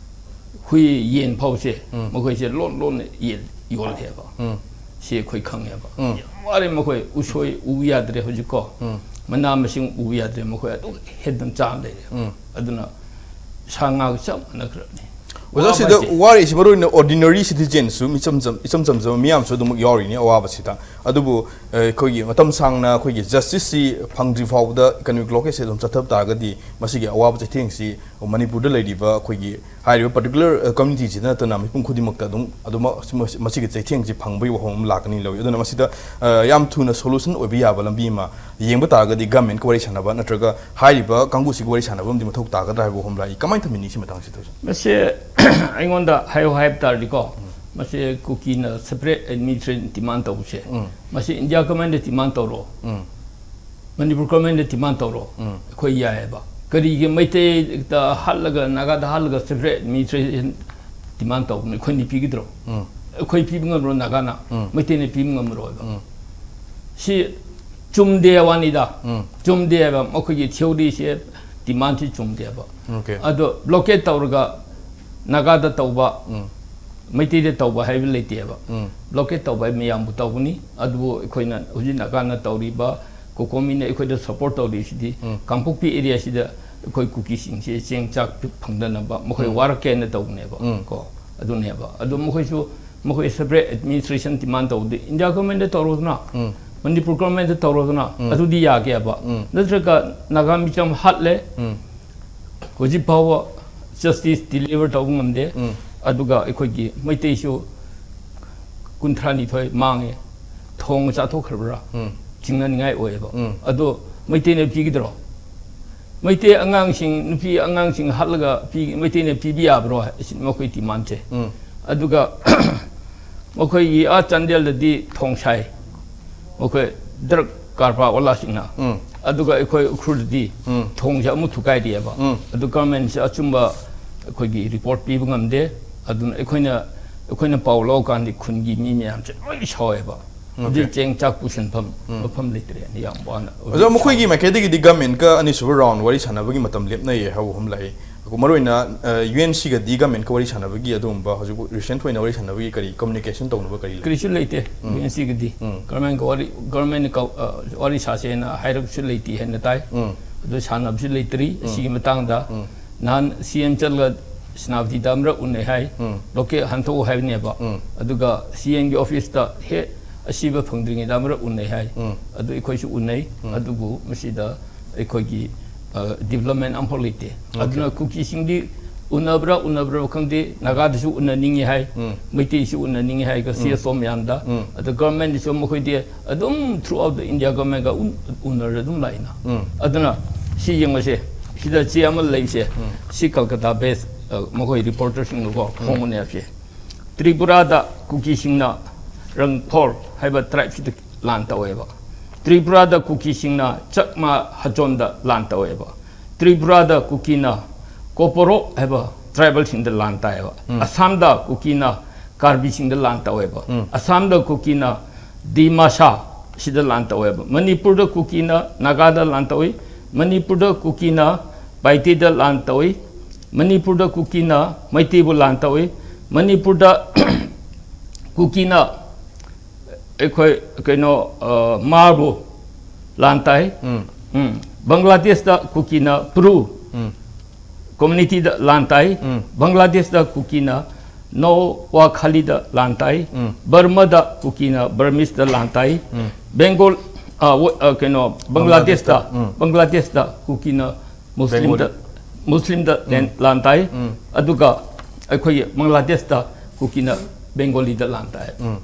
ꯍꯨꯏ ꯌꯦꯟ ꯐꯥꯎꯁꯦ ꯎꯝ꯫ ꯃꯈꯣꯏꯁꯦ ꯂꯣꯟ ꯂꯣꯟꯅ ꯌꯦꯟ ꯌꯣꯜꯂꯦꯕ꯫ ꯎꯝ꯫ ꯁꯤ ꯑꯩꯈꯣꯏ ꯈꯪꯉꯦꯕ꯫ ꯎꯝ꯫ ꯌꯥꯝ ꯋꯥꯔꯦ ꯃꯈꯣꯏ꯫ ꯎꯁꯣꯏ ꯎꯕ ꯌꯥꯗ꯭ꯔꯦ ꯍꯧꯖꯤꯛꯀꯣ꯫ ꯎꯝ꯫ ꯃꯅꯥ ꯃꯁꯤꯡ ꯎꯕ ꯌꯥꯗ꯭ꯔꯦ ꯃꯈꯣꯏ꯫ ꯑꯗꯨ ꯍꯦꯟꯅ ꯆꯥ ꯂꯩꯔꯦ꯫ ꯎꯝ꯫ ꯑꯗꯨꯅ ꯁꯥ ꯉꯥꯒ ꯆꯞ ꯃꯥꯟꯅꯈ꯭ꯔꯕꯅꯤ꯫ ꯑꯣꯖꯥ, ꯁꯤꯗ ꯋꯥꯔꯤꯁꯤ ꯃꯔꯨ ꯑꯣꯏꯅ ordinary citizenꯁꯨ, ꯏꯆꯝ ꯆꯝ-, ꯏꯆꯝ ꯆꯝꯖꯕ ꯃꯤꯌꯥꯝꯁꯨ ꯑꯗꯨꯃꯛ ꯌꯥꯎꯔꯤꯅꯤ ꯑꯋꯥꯕꯁꯤꯗ꯫ ꯑꯗꯨꯕꯨ, ꯑ, ꯑꯩꯈꯣꯏꯒꯤ ꯃꯇꯝ ꯁꯥꯡꯅ ꯑꯩꯈꯣꯏꯒꯤ justiceꯁꯤ ꯐꯪꯗ꯭ꯔꯤ ꯐꯥꯎꯕꯗ economic blockadeꯁꯦ ꯑꯗꯨꯝ ꯆꯠꯊꯕ ꯇꯥꯔꯒꯗꯤ, ꯃꯁꯤꯒꯤ ꯑꯋꯥꯕ ꯆꯩꯊꯦꯡꯁꯤ ꯃꯅꯤꯄꯨꯔꯗ ꯂꯩꯔꯤꯕ ꯑꯩꯈꯣꯏꯒꯤ ꯍꯥꯏꯔꯤꯕ particular, ꯑ, communityꯁꯤ ꯅꯠꯇꯅ ꯃꯤꯄꯨꯝ ꯈꯨꯗꯤꯡꯃꯛꯇ ꯑꯗꯨꯝ, ꯑꯗꯨꯃꯛ ꯃꯁꯤꯒꯤ ꯆꯩꯊꯦꯡꯁꯤ ꯐꯪꯕꯒꯤ ꯋꯥꯐꯝ ꯑꯃ ꯂꯥꯛꯀꯅꯤ ꯂꯧꯏ꯫ ꯑꯗꯨꯅ ꯃꯁꯤꯗ, ꯑ, ꯌꯥꯝ ꯊꯨꯅ solution ꯑꯣꯏꯕ ꯌꯥꯕ ꯂꯝꯕꯤ ꯑꯃ ꯌꯦꯡꯕ ꯇꯥꯔꯒꯗꯤ governmentꯀ ꯋꯥꯔꯤ ꯁꯥꯟꯅꯕ ꯅꯠꯇ꯭ꯔꯒ ꯍꯥꯏꯔꯤꯕ ꯀꯥꯡꯕꯨꯁꯤꯒ ꯋꯥꯔꯤ ꯁꯥꯟꯅꯕ ꯑꯃꯗꯤ ꯃꯊꯧ ꯇꯥꯒꯗ꯭ꯔꯥ ꯍꯥꯏꯕ ꯋꯥꯐꯝ ꯂꯥꯛꯏ꯫ ꯀꯃꯥꯏꯅ ꯊꯝꯕꯤꯅꯤ ꯁꯤ ꯃꯇꯥꯡꯁꯤꯗ? ꯃꯁꯤ ꯑꯩꯉꯣꯟꯗ ꯍꯥꯏꯌꯨ ꯍꯥꯏꯕ ꯇꯥꯔꯗꯤꯀꯣ, ꯃꯁꯤ ꯀꯨꯀꯤꯅ separate administration demand ꯇꯧꯕꯁꯦ, ꯎꯝ꯫ ꯃꯁꯤ India governmentꯗ demand ꯇꯧꯔꯣ, ꯎꯝ꯫ ꯃꯅꯤꯄꯨꯔ governmentꯗ demand ꯇꯧꯔꯣ, ꯎꯝ꯫ ꯑꯩꯈꯣꯏ ꯌꯥꯏꯑꯕ꯫ ꯀꯔꯤꯒꯤ ꯃꯩꯇꯩꯗ ꯍꯥꯠꯂꯒ, ꯅꯥꯒꯥꯗ ꯍꯥꯠꯂꯒ separate administration demand ꯇꯧꯕꯅꯣ? ꯑꯩꯈꯣꯏꯅ ꯄꯤꯒꯗ꯭ꯔꯣ? ꯎꯝ꯫ ꯑꯩꯈꯣꯏ ꯄꯤꯕ ꯉꯝꯕ꯭ꯔꯣ ꯅꯥꯒꯥꯅ? ꯎꯝ꯫ ꯃꯩꯇꯩꯅ ꯄꯤꯕ ꯉꯝꯃꯔꯣꯏꯕ꯫ ꯎꯝ꯫ ꯁꯤ ꯆꯨꯝꯗꯦ ꯋꯥꯅꯤꯗ꯫ ꯎꯝ꯫ ꯆꯨꯝꯗꯦ ꯍꯥꯏꯕ, ꯃꯈꯣꯏꯒꯤ theoryꯁꯦ, demandꯁꯤ ꯆꯨꯝꯗꯦꯕ꯫ Okay꯫ ꯑꯗꯣ blockade ꯇꯧꯔꯒ ꯅꯥꯒꯥꯗ ꯇꯧꯕ, ꯎꯝ꯫ ꯃꯩꯇꯩꯗ ꯇꯧꯕ ꯍꯥꯏꯕ ꯂꯩꯇꯦꯕ꯫ ꯎꯝ꯫ Blockade ꯇꯧꯕ ꯍꯥꯏꯕ ꯃꯌꯥꯝꯕꯨ ꯇꯧꯕꯅꯤ꯫ ꯑꯗꯨꯕꯨ ꯑꯩꯈꯣꯏꯅ ꯍꯧꯖꯤꯛ ꯅꯥꯒꯥꯅ ꯇꯧꯔꯤꯕ, ꯀꯣꯀꯣꯃꯤꯅ ꯑꯩꯈꯣꯏꯗ support ꯇꯧꯔꯤꯁꯤꯗꯤ, ꯎꯝ꯫ ꯀꯥꯡꯄꯣꯛꯄꯤ areaꯁꯤꯗ ꯑꯩꯈꯣꯏ ꯀꯨꯀꯤꯁꯤꯡꯁꯦ ꯆꯦꯡ ꯆꯥꯛ ꯐꯪꯗꯅꯕ ꯃꯈꯣꯏ ꯎꯝ꯫ ꯋꯥꯔꯛꯀꯦꯅ ꯇꯧꯕꯅꯦꯕ꯫ ꯎꯝ꯫ ꯀꯣ, ꯑꯗꯨꯅꯦꯕ꯫ ꯑꯗꯣ ꯃꯈꯣꯏꯁꯨ, ꯃꯈꯣꯏ separate administration demand ꯇꯧꯕꯗꯤ India governmentꯗ ꯇꯧꯔꯣꯗꯅ, ꯎꯝ꯫ ꯃꯅꯤꯄꯨꯔ governmentꯗ ꯇꯧꯔꯣꯗꯅ, ꯎꯝ꯫ ꯑꯗꯨꯗꯤ ꯌꯥꯒꯦꯕ꯫ ꯎꯝ꯫ ꯅꯠꯇ꯭ꯔꯒ ꯅꯥꯒꯥ ꯃꯤꯆꯝ ꯍꯥꯠꯂꯦ, ꯎꯝ꯫ ꯍꯧꯖꯤꯛ ꯐꯥꯎꯕ justice deliver ꯇꯧꯕ ꯉꯝꯗꯦ꯫ ꯎꯝ꯫ ꯑꯗꯨꯒ ꯑꯩꯈꯣꯏꯒꯤ ꯃꯩꯇꯩꯁꯨ ꯀꯨꯟꯊ꯭ꯔꯥꯅꯤꯊꯣꯏ ꯃꯥꯡꯉꯦ꯫ ꯊꯣꯡ ꯆꯥꯊꯣꯛꯈ꯭ꯔꯕ꯭ꯔꯥ? ꯎꯝ꯫ ꯆꯤꯡꯅꯅꯤꯡꯉꯥꯏ ꯑꯣꯏꯌꯦꯕ꯫ ꯎꯝ꯫ ꯑꯗꯣ ꯃꯩꯇꯩꯅ ꯄꯤꯒꯗ꯭ꯔꯣ? ꯃꯩꯇꯩ ꯑꯉꯥꯡꯁꯤꯡ, ꯅꯨꯄꯤ ꯑꯉꯥꯡꯁꯤꯡ ꯍꯥꯠꯂꯒ ꯄꯤ-, ꯃꯩꯇꯩꯅ ꯄꯤꯕ ꯌꯥꯕ꯭ꯔꯣ? ꯑꯁꯤ ꯃꯈꯣꯏ demandꯁꯦ꯫ ꯎꯝ꯫ ꯑꯗꯨꯒ ꯃꯈꯣꯏꯒꯤ ꯑꯥ ꯆꯥꯟꯗꯦꯜꯗꯗꯤ ꯊꯣꯡ ꯁꯥꯏ꯫ ꯃꯈꯣꯏ drug ꯀꯔꯕꯥꯔ ꯋꯥꯂꯥꯁꯤꯡꯅ꯫ ꯎꯝ꯫ ꯑꯗꯨꯒ ꯑꯩꯈꯣꯏ ꯎꯈ꯭ꯔꯨꯜꯗꯗꯤ ꯎꯝ꯫ ꯊꯣꯡꯁꯦ ꯑꯃꯨꯛ ꯊꯨꯒꯥꯏꯔꯤꯑꯕ꯫ ꯎꯝ꯫ ꯑꯗꯨ governmentꯁꯦ ꯑꯆꯨꯝꯕ ꯑꯩꯈꯣꯏꯒꯤ report ꯄꯤꯕ ꯉꯝꯗꯦ꯫ ꯑꯗꯨꯅ ꯑꯩꯈꯣꯏꯅ, ꯑꯩꯈꯣꯏꯅ ꯄꯥꯎ ꯂꯧꯀꯥꯟꯗ ꯈꯨꯟꯒꯤ ꯃꯤ ꯃꯌꯥꯝꯁꯦ ꯂꯣꯏ ꯁꯥꯎꯋꯦꯕ꯫ ꯍꯧꯖꯤꯛ Okay꯫ ꯆꯦꯡ ꯆꯥꯛ ꯄꯨꯁꯤꯟꯐꯝ ꯎꯝ꯫ ꯃꯐꯝ ꯂꯩꯇ꯭ꯔꯦꯅ ꯌꯥꯝ ꯋꯥꯅ ꯑꯣꯖꯥ, ꯍꯧꯖꯤꯛ ꯃꯈꯣꯏꯒꯤ ꯁꯥꯎꯋꯦ꯫ ꯃꯥꯏꯀꯩꯗꯒꯤꯗꯤ governmentꯀ ꯑꯅꯤꯁꯨꯕ round ꯋꯥꯔꯤ ꯁꯥꯟꯅꯕꯒꯤ ꯃꯇꯝ ꯂꯦꯞꯅꯩꯌꯦ ꯍꯥꯏꯕ ꯑꯃ ꯂꯥꯛꯏ꯫ ꯃꯔꯨꯑꯣꯏꯅ, ꯑ, UNCꯒꯗꯤ governmentꯀ ꯋꯥꯔꯤ ꯁꯥꯟꯅꯕꯒꯤ ꯑꯗꯨꯒꯨꯝꯕ ꯍꯧꯖꯤꯛ recent ꯑꯣꯏꯅ ꯋꯥꯔꯤ ꯁꯥꯟꯅꯕꯒꯤ ꯀꯔꯤ communication ꯇꯧꯅꯕ ꯀꯔꯤ ꯂꯩ? ꯀꯔꯤꯁꯨ ꯂꯩꯇꯦ꯫ ꯎꯝ꯫ UNCꯒꯗꯤ ꯎꯝ꯫ Governmentꯀ ꯋꯥꯔꯤ, governmentꯅ ꯀꯧ-, ꯑ, ꯋꯥꯔꯤ ꯁꯥꯁꯦꯅ ꯍꯥꯏꯔꯛꯄꯁꯨ ꯂꯩꯇꯦ ꯍꯥꯏꯅ ꯇꯥꯏ꯫ ꯎꯝ꯫ ꯑꯗꯨ ꯁꯥꯟꯅꯕꯁꯨ ꯂꯩꯇ꯭ꯔꯤ꯫ ꯎꯝ꯫ ꯑꯁꯤꯒꯤ ꯃꯇꯥꯡꯗ ꯎꯝ꯫ ꯅꯍꯥꯟ CM ꯆꯠꯂꯒ ꯁꯦꯅꯥꯄꯇꯤꯗ ꯑꯃꯔꯛ ꯎꯅꯩ ꯍꯥꯏ꯫ ꯎꯝ. ꯂꯣꯀꯦꯜ ꯍꯟꯊꯣꯛꯎ ꯍꯥꯏꯕꯅꯦꯕ꯫ ꯎꯝ. ꯑꯗꯨꯒ ꯁꯤ ꯑꯦꯝꯒꯤ ꯑꯣꯐꯤꯁꯇ ꯍꯦꯛ ꯑꯁꯤꯕ ꯐꯪꯗ꯭ꯔꯤꯉꯩꯗ ꯑꯃꯔꯛ ꯎꯅꯩ ꯍꯥꯏ꯫ ꯎꯝ. ꯑꯗꯨ ꯑꯩꯈꯣꯏꯁꯨ ꯎꯅꯩ꯫ ꯎꯝ. ꯑꯗꯨꯕꯨ ꯃꯁꯤꯗ ꯑꯩꯈꯣꯏꯒꯤ ꯗꯤꯕꯂꯞꯃꯦꯟ ꯑꯃꯐꯥꯎ ꯂꯩꯇꯦ꯫ Okay. ꯑꯗꯨꯅ ꯀꯨꯀꯤꯁꯤꯡꯗꯤ ꯎꯅꯕ꯭ꯔꯥ ꯎꯅꯕ꯭ꯔꯥ ꯈꯪꯗꯦ, ꯅꯥꯒꯥꯗꯁꯨ ꯎꯅꯅꯤꯡꯉꯤ ꯍꯥꯏ, ꯎꯝ. ꯃꯩꯇꯩꯁꯨ ꯎꯅꯅꯤꯡꯉꯤ ꯍꯥꯏ, ꯁꯤ ꯑꯦꯁ ꯑꯣ ꯃꯌꯥꯝꯗ꯫ ꯎꯝ. ꯑꯗ ꯒꯚꯔꯟꯃꯦꯟꯠꯁꯨ ꯃꯈꯣꯏꯗꯤ ꯑꯗꯨꯝ throughout the India ꯒꯚꯔꯟꯃꯦꯟꯠꯀ ꯎꯟ- ꯎꯅꯔ ꯑꯗꯨꯝ ꯂꯥꯛꯏꯅ꯫ ꯎꯝ. ꯑꯗꯨꯅ ꯁꯤ ꯌꯦꯡꯉꯁꯦ, ꯁꯤꯗ ꯆꯦ ꯑꯃ ꯂꯩꯁꯦ, ꯎꯝ. ꯁꯤ ꯀꯜꯀꯇꯥ ꯕꯦꯁ ꯃꯈꯣꯏ ꯔꯤꯄꯣꯔꯇꯔꯁꯤꯡꯅꯀꯣ ꯐꯣꯡꯕꯅꯦ ꯍꯥꯏꯕꯁꯦ꯫ ꯇ꯭ꯔꯤꯄꯨꯔꯥꯗ ꯀꯨꯀꯤꯁꯤꯡꯅ ꯔꯪꯈꯣꯜ ꯍꯥꯏꯕ ꯇ꯭ꯔꯥꯏꯕꯁꯤꯗ ꯂꯥꯟ ꯇꯧꯋꯦꯕ꯫ ꯇ꯭ꯔꯤꯄꯨꯔꯥꯗ ꯀꯨꯀꯤꯁꯤꯡꯅ ꯆꯛꯃꯥ ꯍꯖꯣꯟꯗ ꯂꯥꯟ ꯇꯧꯋꯦꯕ꯫ ꯇ꯭ꯔꯤꯄꯨꯔꯥꯗ ꯀꯨꯀꯤꯅ ꯀꯣꯄꯣꯔꯣꯛ ꯍꯥꯏꯕ ꯇ꯭ꯔꯥꯏꯕꯦꯜꯁꯤꯡꯗ ꯂꯥꯟ ꯇꯥꯏꯌꯦꯕ꯫ ꯎꯝ. ꯑꯁꯥꯝꯗ ꯀꯨꯀꯤꯅ ꯀꯥꯔꯕꯤꯁꯤꯡꯗ ꯂꯥꯟ ꯇꯧꯋꯦꯕ꯫ ꯎꯝ. ꯑꯁꯥꯝꯗ ꯀꯨꯀꯤꯅ ꯗꯤꯃꯥꯁꯥ ꯁꯤꯗ ꯂꯥꯟ ꯇꯧꯋꯦꯕ꯫ ꯃꯅꯤꯄꯨꯔꯗ ꯀꯨꯀꯤꯅ ꯅꯥꯒꯥꯗ ꯂꯥꯟ ꯇꯧꯏ꯫ ꯃꯅꯤꯄꯨꯔꯗ ꯀꯨꯀꯤꯅ ꯄꯥꯏꯇꯦꯗ ꯂꯥꯟ ꯇꯧꯏ꯫ ꯃꯅꯤꯄꯨꯔꯗ ꯀꯨꯀꯤꯅ ꯃꯩꯇꯩꯕꯨ ꯂꯥꯟ ꯇꯧꯏ꯫ ꯃꯅꯤꯄꯨꯔꯗ ꯀꯨꯀꯤꯅ ꯑꯩꯈꯣꯏ ꯀꯩꯅꯣ, ꯑ, ꯃꯥꯔꯕꯨ ꯂꯥꯟ ꯇꯥꯏ꯫ ꯎꯝ. ꯎꯝ. ꯕꯪꯒ꯭ꯂꯥꯗꯦꯁꯇ ꯀꯨꯀꯤꯅ ꯄ꯭ꯔꯨ ꯎꯝ. ꯀꯝꯃ꯭ꯌꯨꯅꯤꯇꯤꯗ ꯂꯥꯟ ꯇꯥꯏ꯫ ꯎꯝ. ꯕꯪꯒ꯭ꯂꯥꯗꯦꯁꯇ ꯀꯨꯀꯤꯅ ꯅꯣꯋꯥꯈꯥꯂꯤꯗ ꯂꯥꯟ ꯇꯥꯏ꯫ ꯎꯝ. ꯕꯔꯃꯥꯗ ꯀꯨꯀꯤꯅ ꯕꯔꯃꯤꯁꯇ ꯂꯥꯟ ꯇꯥꯏ꯫ ꯎꯝ. ꯕꯦꯡꯒꯣꯜ, ꯑ, ꯋ-, ꯑ, ꯀꯩꯅꯣ, ꯕꯪꯒ꯭ꯂꯥꯗꯦꯁꯇ, ꯎꯝ. ꯕꯪꯒ꯭ꯂꯥꯗꯦꯁꯇ ꯀꯨꯀꯤꯅ ꯃꯨꯁꯂꯤꯝꯗ, ꯕꯦꯡꯒꯣꯂꯤ. ꯃꯨꯁꯂꯤꯝꯗ ꯂꯦꯟ-, ꯂꯥꯟ ꯇꯥꯏ꯫ ꯎꯝ. ꯑꯗꯨꯒ ꯑꯩꯈꯣꯏꯒꯤ ꯕꯪꯒ꯭ꯂꯥꯗꯦꯁꯇ ꯀꯨꯀꯤꯅ ꯕꯦꯡꯒꯣꯂꯤꯗ ꯂꯥꯟ ꯇꯥꯏ꯫ ꯎꯝ.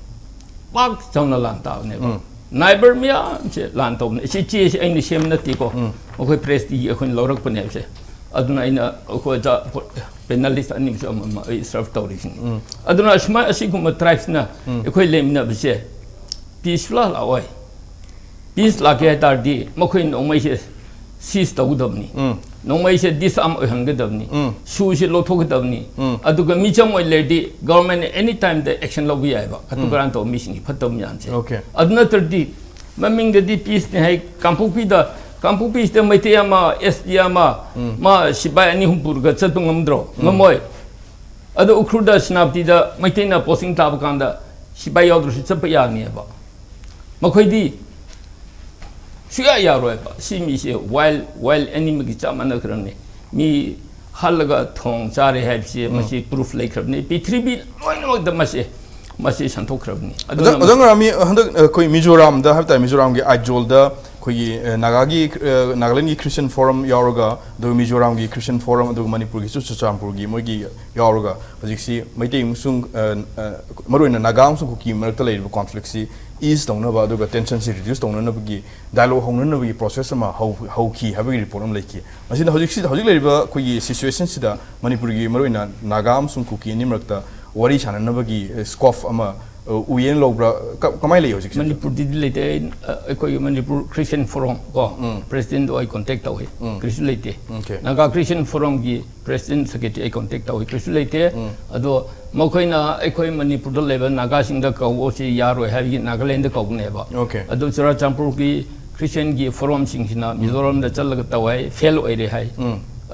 ꯄꯥꯛ ꯆꯥꯎꯅ ꯂꯥꯟ ꯇꯥꯕꯅꯦꯕ꯫ ꯎꯝ. ꯅꯥꯏꯕꯔ ꯃꯌꯥꯝꯁꯦ ꯂꯥꯟ ꯇꯧꯕꯅꯦ꯫ ꯁꯤ ꯆꯦꯁꯦ ꯑꯩꯅ ꯁꯦꯝꯕ ꯅꯠꯇꯦꯀꯣ꯫ ꯎꯝ. ꯃꯈꯣꯏ ꯄ꯭ꯔꯦꯁꯇꯒꯤ ꯑꯩꯈꯣꯏꯅ ꯂꯧꯔꯛꯄꯅꯦꯕꯁꯦ꯫ ꯑꯗꯨꯅ ꯑꯩꯅ ꯑꯩꯈꯣꯏ ꯑꯣꯖꯥ ꯄꯦꯅꯥꯂꯤꯁ ꯑꯅꯤꯃꯁꯨ ꯑꯃ ꯑꯃ ꯑꯩ ꯁꯔꯚ ꯇꯧꯔꯤꯁꯤꯅꯤ꯫ ꯎꯝ. ꯑꯗꯨꯅ ꯑꯁꯨꯃꯥꯏ ꯑꯁꯤꯒꯨꯝꯕ ꯇ꯭ꯔꯥꯏꯕꯁꯅ ꯎꯝ. ꯑꯩꯈꯣꯏ ꯂꯩꯃꯤꯟꯅꯕꯁꯦ ꯄꯤꯁ ꯁꯨꯡꯂꯥꯛ ꯂꯥꯛꯑꯣꯏ꯫ ꯄꯤꯁ ꯂꯥꯛꯀꯦ ꯍꯥꯏ ꯇꯥꯔꯗꯤ ꯃꯈꯣꯏ ꯅꯣꯡꯃꯩꯁꯦ ꯁꯤꯖ ꯇꯧꯒꯗꯕꯅꯤ꯫ ꯎꯝ. ꯅꯣꯡꯃꯩꯁꯦ ꯗꯤꯁꯑꯥꯔꯝ ꯑꯣꯏꯍꯟꯒꯗꯕꯅꯤ꯫ ꯎꯝ. ꯁꯨꯁꯦ ꯂꯧꯊꯣꯛꯀꯗꯕꯅꯤ꯫ ꯎꯝ. ꯑꯗꯨꯒ ꯃꯤꯆꯪ ꯑꯣꯏ ꯂꯩꯔꯗꯤ ꯒꯚꯔꯟꯃꯦꯟꯠꯅ ꯑꯦꯅꯤ ꯇꯥꯏꯝꯗ ꯑꯦꯛꯁꯟ ꯂꯧꯕ ꯌꯥꯏꯕ, ꯀꯇꯨ ꯎꯝ. ꯀꯔꯥꯟ ꯇꯧꯕ ꯃꯤꯁꯤꯡꯒꯤ ꯐꯠꯇꯕ ꯃꯌꯥꯝꯁꯦ꯫ Okay. ꯑꯗꯨ ꯅꯠꯇ꯭ꯔꯗꯤ ꯃꯃꯤꯡꯗꯗꯤ ꯄꯤꯁꯅꯤ ꯍꯥꯏ, ꯀꯥꯡꯄꯣꯛꯄꯤꯗ, ꯀꯥꯡꯄꯣꯛꯄꯤꯁꯤꯗ ꯃꯩꯇꯩ ꯑꯃ, ꯑꯦꯁ ꯇꯤ ꯑꯃ, ꯎꯝ. ꯃꯥ ꯁꯤꯐꯥꯏ ꯑꯅꯤ ꯑꯍꯨꯝ ꯄꯨꯔꯒ ꯆꯠꯄ ꯉꯝꯗ꯭ꯔꯣ? ꯉꯝꯃꯣꯏ꯫ ꯑꯗꯣ ꯎꯈ꯭ꯔꯨꯜꯗ, ꯁꯦꯅꯥꯄꯇꯤꯗ ꯃꯩꯇꯩꯅ ꯄꯣꯁꯇꯤꯡ ꯇꯥꯕ ꯀꯥꯟꯗ ꯁꯤꯐꯥꯏ ꯌꯥꯎꯗ꯭ꯔꯁꯨ ꯆꯠꯄ ꯌꯥꯅꯤꯕ꯫ ꯃꯈꯣꯏꯗꯤ ꯁꯨꯌꯥ ꯌꯥꯔꯣꯏꯕ꯫ ꯁꯤ ꯃꯤꯁꯦ ꯋꯥꯏꯜ, ꯋꯥꯏꯜ ꯑꯦꯅꯤꯃꯦꯜꯒꯤ ꯆꯞ ꯃꯥꯟꯅꯈ꯭ꯔꯕꯅꯤ꯫ ꯃꯤ ꯍꯜꯂꯒ ꯊꯣꯡ ꯆꯥꯔꯦ ꯍꯥꯏꯕꯁꯤ ꯃꯁꯤ ꯄ꯭ꯔꯨꯐ ꯂꯩꯈ꯭ꯔꯕꯅꯤ꯫ ꯄ꯭ꯔꯤꯊꯤꯕꯤ ꯂꯣꯏꯅꯃꯛꯇ ꯃꯁꯤ ꯃꯁꯤ ꯁꯟꯗꯣꯛꯈ꯭ꯔꯕꯅꯤ꯫ ꯑꯣꯖꯥ ꯑꯣꯖꯥ ꯉꯔꯥꯃꯤ, ꯍꯟꯗꯛ ꯑꯩꯈꯣꯏ ꯃꯤꯖꯣꯔꯥꯝꯗ ꯍꯥꯏꯕ ꯇꯥꯔꯦ, ꯃꯤꯖꯣꯔꯥꯝꯒꯤ ꯑꯥꯏꯖꯣꯜꯗ ꯑꯩꯈꯣꯏꯒꯤ ꯑ, ꯅꯥꯒꯥꯒꯤ ꯑ, ꯅꯥꯒꯥꯂꯦꯟꯒꯤ ꯈ꯭ꯔꯤꯁꯇꯤꯌꯟ ꯐꯣꯔꯝ ꯌꯥꯎꯔꯒ, ꯑꯗꯨꯒ ꯃꯤꯖꯣꯔꯥꯝꯒꯤ ꯈ꯭ꯔꯤꯁꯇꯤꯌꯟ ꯐꯣꯔꯝ, ꯑꯗꯨꯒ ꯃꯅꯤꯄꯨꯔꯒꯤ ꯆꯨꯔꯆꯥꯟꯄꯨꯔꯒꯤ ꯃꯣꯏꯒꯤ ꯌꯥꯎꯔꯒ ꯍꯧꯖꯤꯛꯁꯤ ꯃꯩꯇꯩ ꯑꯃꯁꯨꯡ ꯑ, ꯑ, ꯃꯔꯨꯑꯣꯏꯅ ꯅꯥꯒꯥ ꯑꯃꯁꯨꯡ ꯀꯨꯀꯤ ꯃꯔꯛꯇ ꯂꯩꯔꯤꯕ ꯀꯣꯟꯐ꯭ꯂꯤꯛꯁꯤ ꯏꯁ ꯇꯧꯅꯕ ꯑꯗꯨꯒ ꯇꯦꯟꯁꯟꯁꯤ ꯔꯤꯗ꯭ꯌꯨꯁ ꯇꯧꯅꯅꯕꯒꯤ ꯗꯥꯏꯂꯣꯒ ꯍꯧꯅꯅꯕꯒꯤ ꯄ꯭ꯔꯣꯁꯦꯁ ꯑꯃ ꯍꯧ ꯍꯧꯈꯤ ꯍꯥꯏꯕꯒꯤ ꯔꯤꯄꯣꯔꯠ ꯑꯃ ꯂꯩꯈꯤ꯫ ꯃꯁꯤꯅ ꯍꯧꯖꯤꯛꯁꯤ ꯍꯧꯖꯤꯛ ꯂꯩꯔꯤꯕ ꯑꯩꯈꯣꯏꯒꯤ ꯁꯤꯆꯨꯋꯦꯁꯟꯁꯤꯗ ꯃꯅꯤꯄꯨꯔꯒꯤ ꯃꯔꯨꯑꯣꯏꯅ ꯅꯥꯒꯥ ꯑꯃꯁꯨꯡ ꯀꯨꯀꯤ ꯑꯅꯤ ꯃꯔꯛꯇ ꯋꯥꯔꯤ ꯁꯥꯟꯅꯅꯕꯒꯤ ꯁ꯭ꯀꯣꯞ ꯑꯃ ꯑ, ꯎꯌꯦꯟ ꯂꯧꯕ꯭ꯔꯥ? ꯀ- ꯀꯃꯥꯏꯅ ꯂꯩ ꯍꯧꯖꯤꯛꯁꯦ? ꯃꯅꯤꯄꯨꯔꯗꯗꯤ ꯂꯩꯇꯦ꯫ ꯑꯩ, ꯑ, ꯑꯩꯈꯣꯏꯒꯤ ꯃꯅꯤꯄꯨꯔ ꯈ꯭ꯔꯤꯁꯇꯤꯌꯟ ꯐꯣꯔꯝ ꯀꯣ, ꯄ꯭ꯔꯦꯁꯤꯗꯦꯟꯗꯣ ꯑꯩ ꯀꯣꯟꯇꯦꯛ ꯇꯧꯏ꯫ ꯀꯔꯤꯁꯨ ꯂꯩꯇꯦ꯫ Okay. ꯅꯥꯒꯥ ꯈ꯭ꯔꯤꯁꯇꯤꯌꯟ ꯐꯣꯔꯝꯒꯤ ꯄ꯭ꯔꯦꯁꯤꯗꯦꯟ ꯁꯦꯀ꯭ꯔꯦꯇꯔꯤ ꯑꯩ ꯀꯣꯟꯇꯦꯛ ꯇꯧꯏ꯫ ꯀꯔꯤꯁꯨ ꯂꯩꯇꯦ꯫ ꯑꯗꯣ ꯃꯈꯣꯏꯅ ꯑꯩꯈꯣꯏ ꯃꯅꯤꯄꯨꯔꯗ ꯂꯩꯕ ꯅꯥꯒꯥꯁꯤꯡꯗ ꯀꯧꯕꯁꯤ ꯌꯥꯔꯣꯏ ꯍꯥꯏꯕꯒꯤ ꯅꯥꯒꯥꯂꯦꯟꯗ ꯀꯧꯕꯅꯦꯕ꯫ Okay. ꯑꯗꯣ ꯆꯨꯔꯥꯆꯥꯟꯄꯨꯔꯒꯤ ꯈ꯭ꯔꯤꯁꯇꯤꯌꯟꯒꯤ ꯐꯣꯔꯝꯁꯤꯡꯁꯤꯅ ꯃꯤꯖꯣꯔꯥꯝꯗ ꯆꯠꯂꯒ ꯇꯧ ꯍꯥꯏ, ꯐꯦꯜ ꯑꯣꯏꯔꯦ ꯍꯥꯏ꯫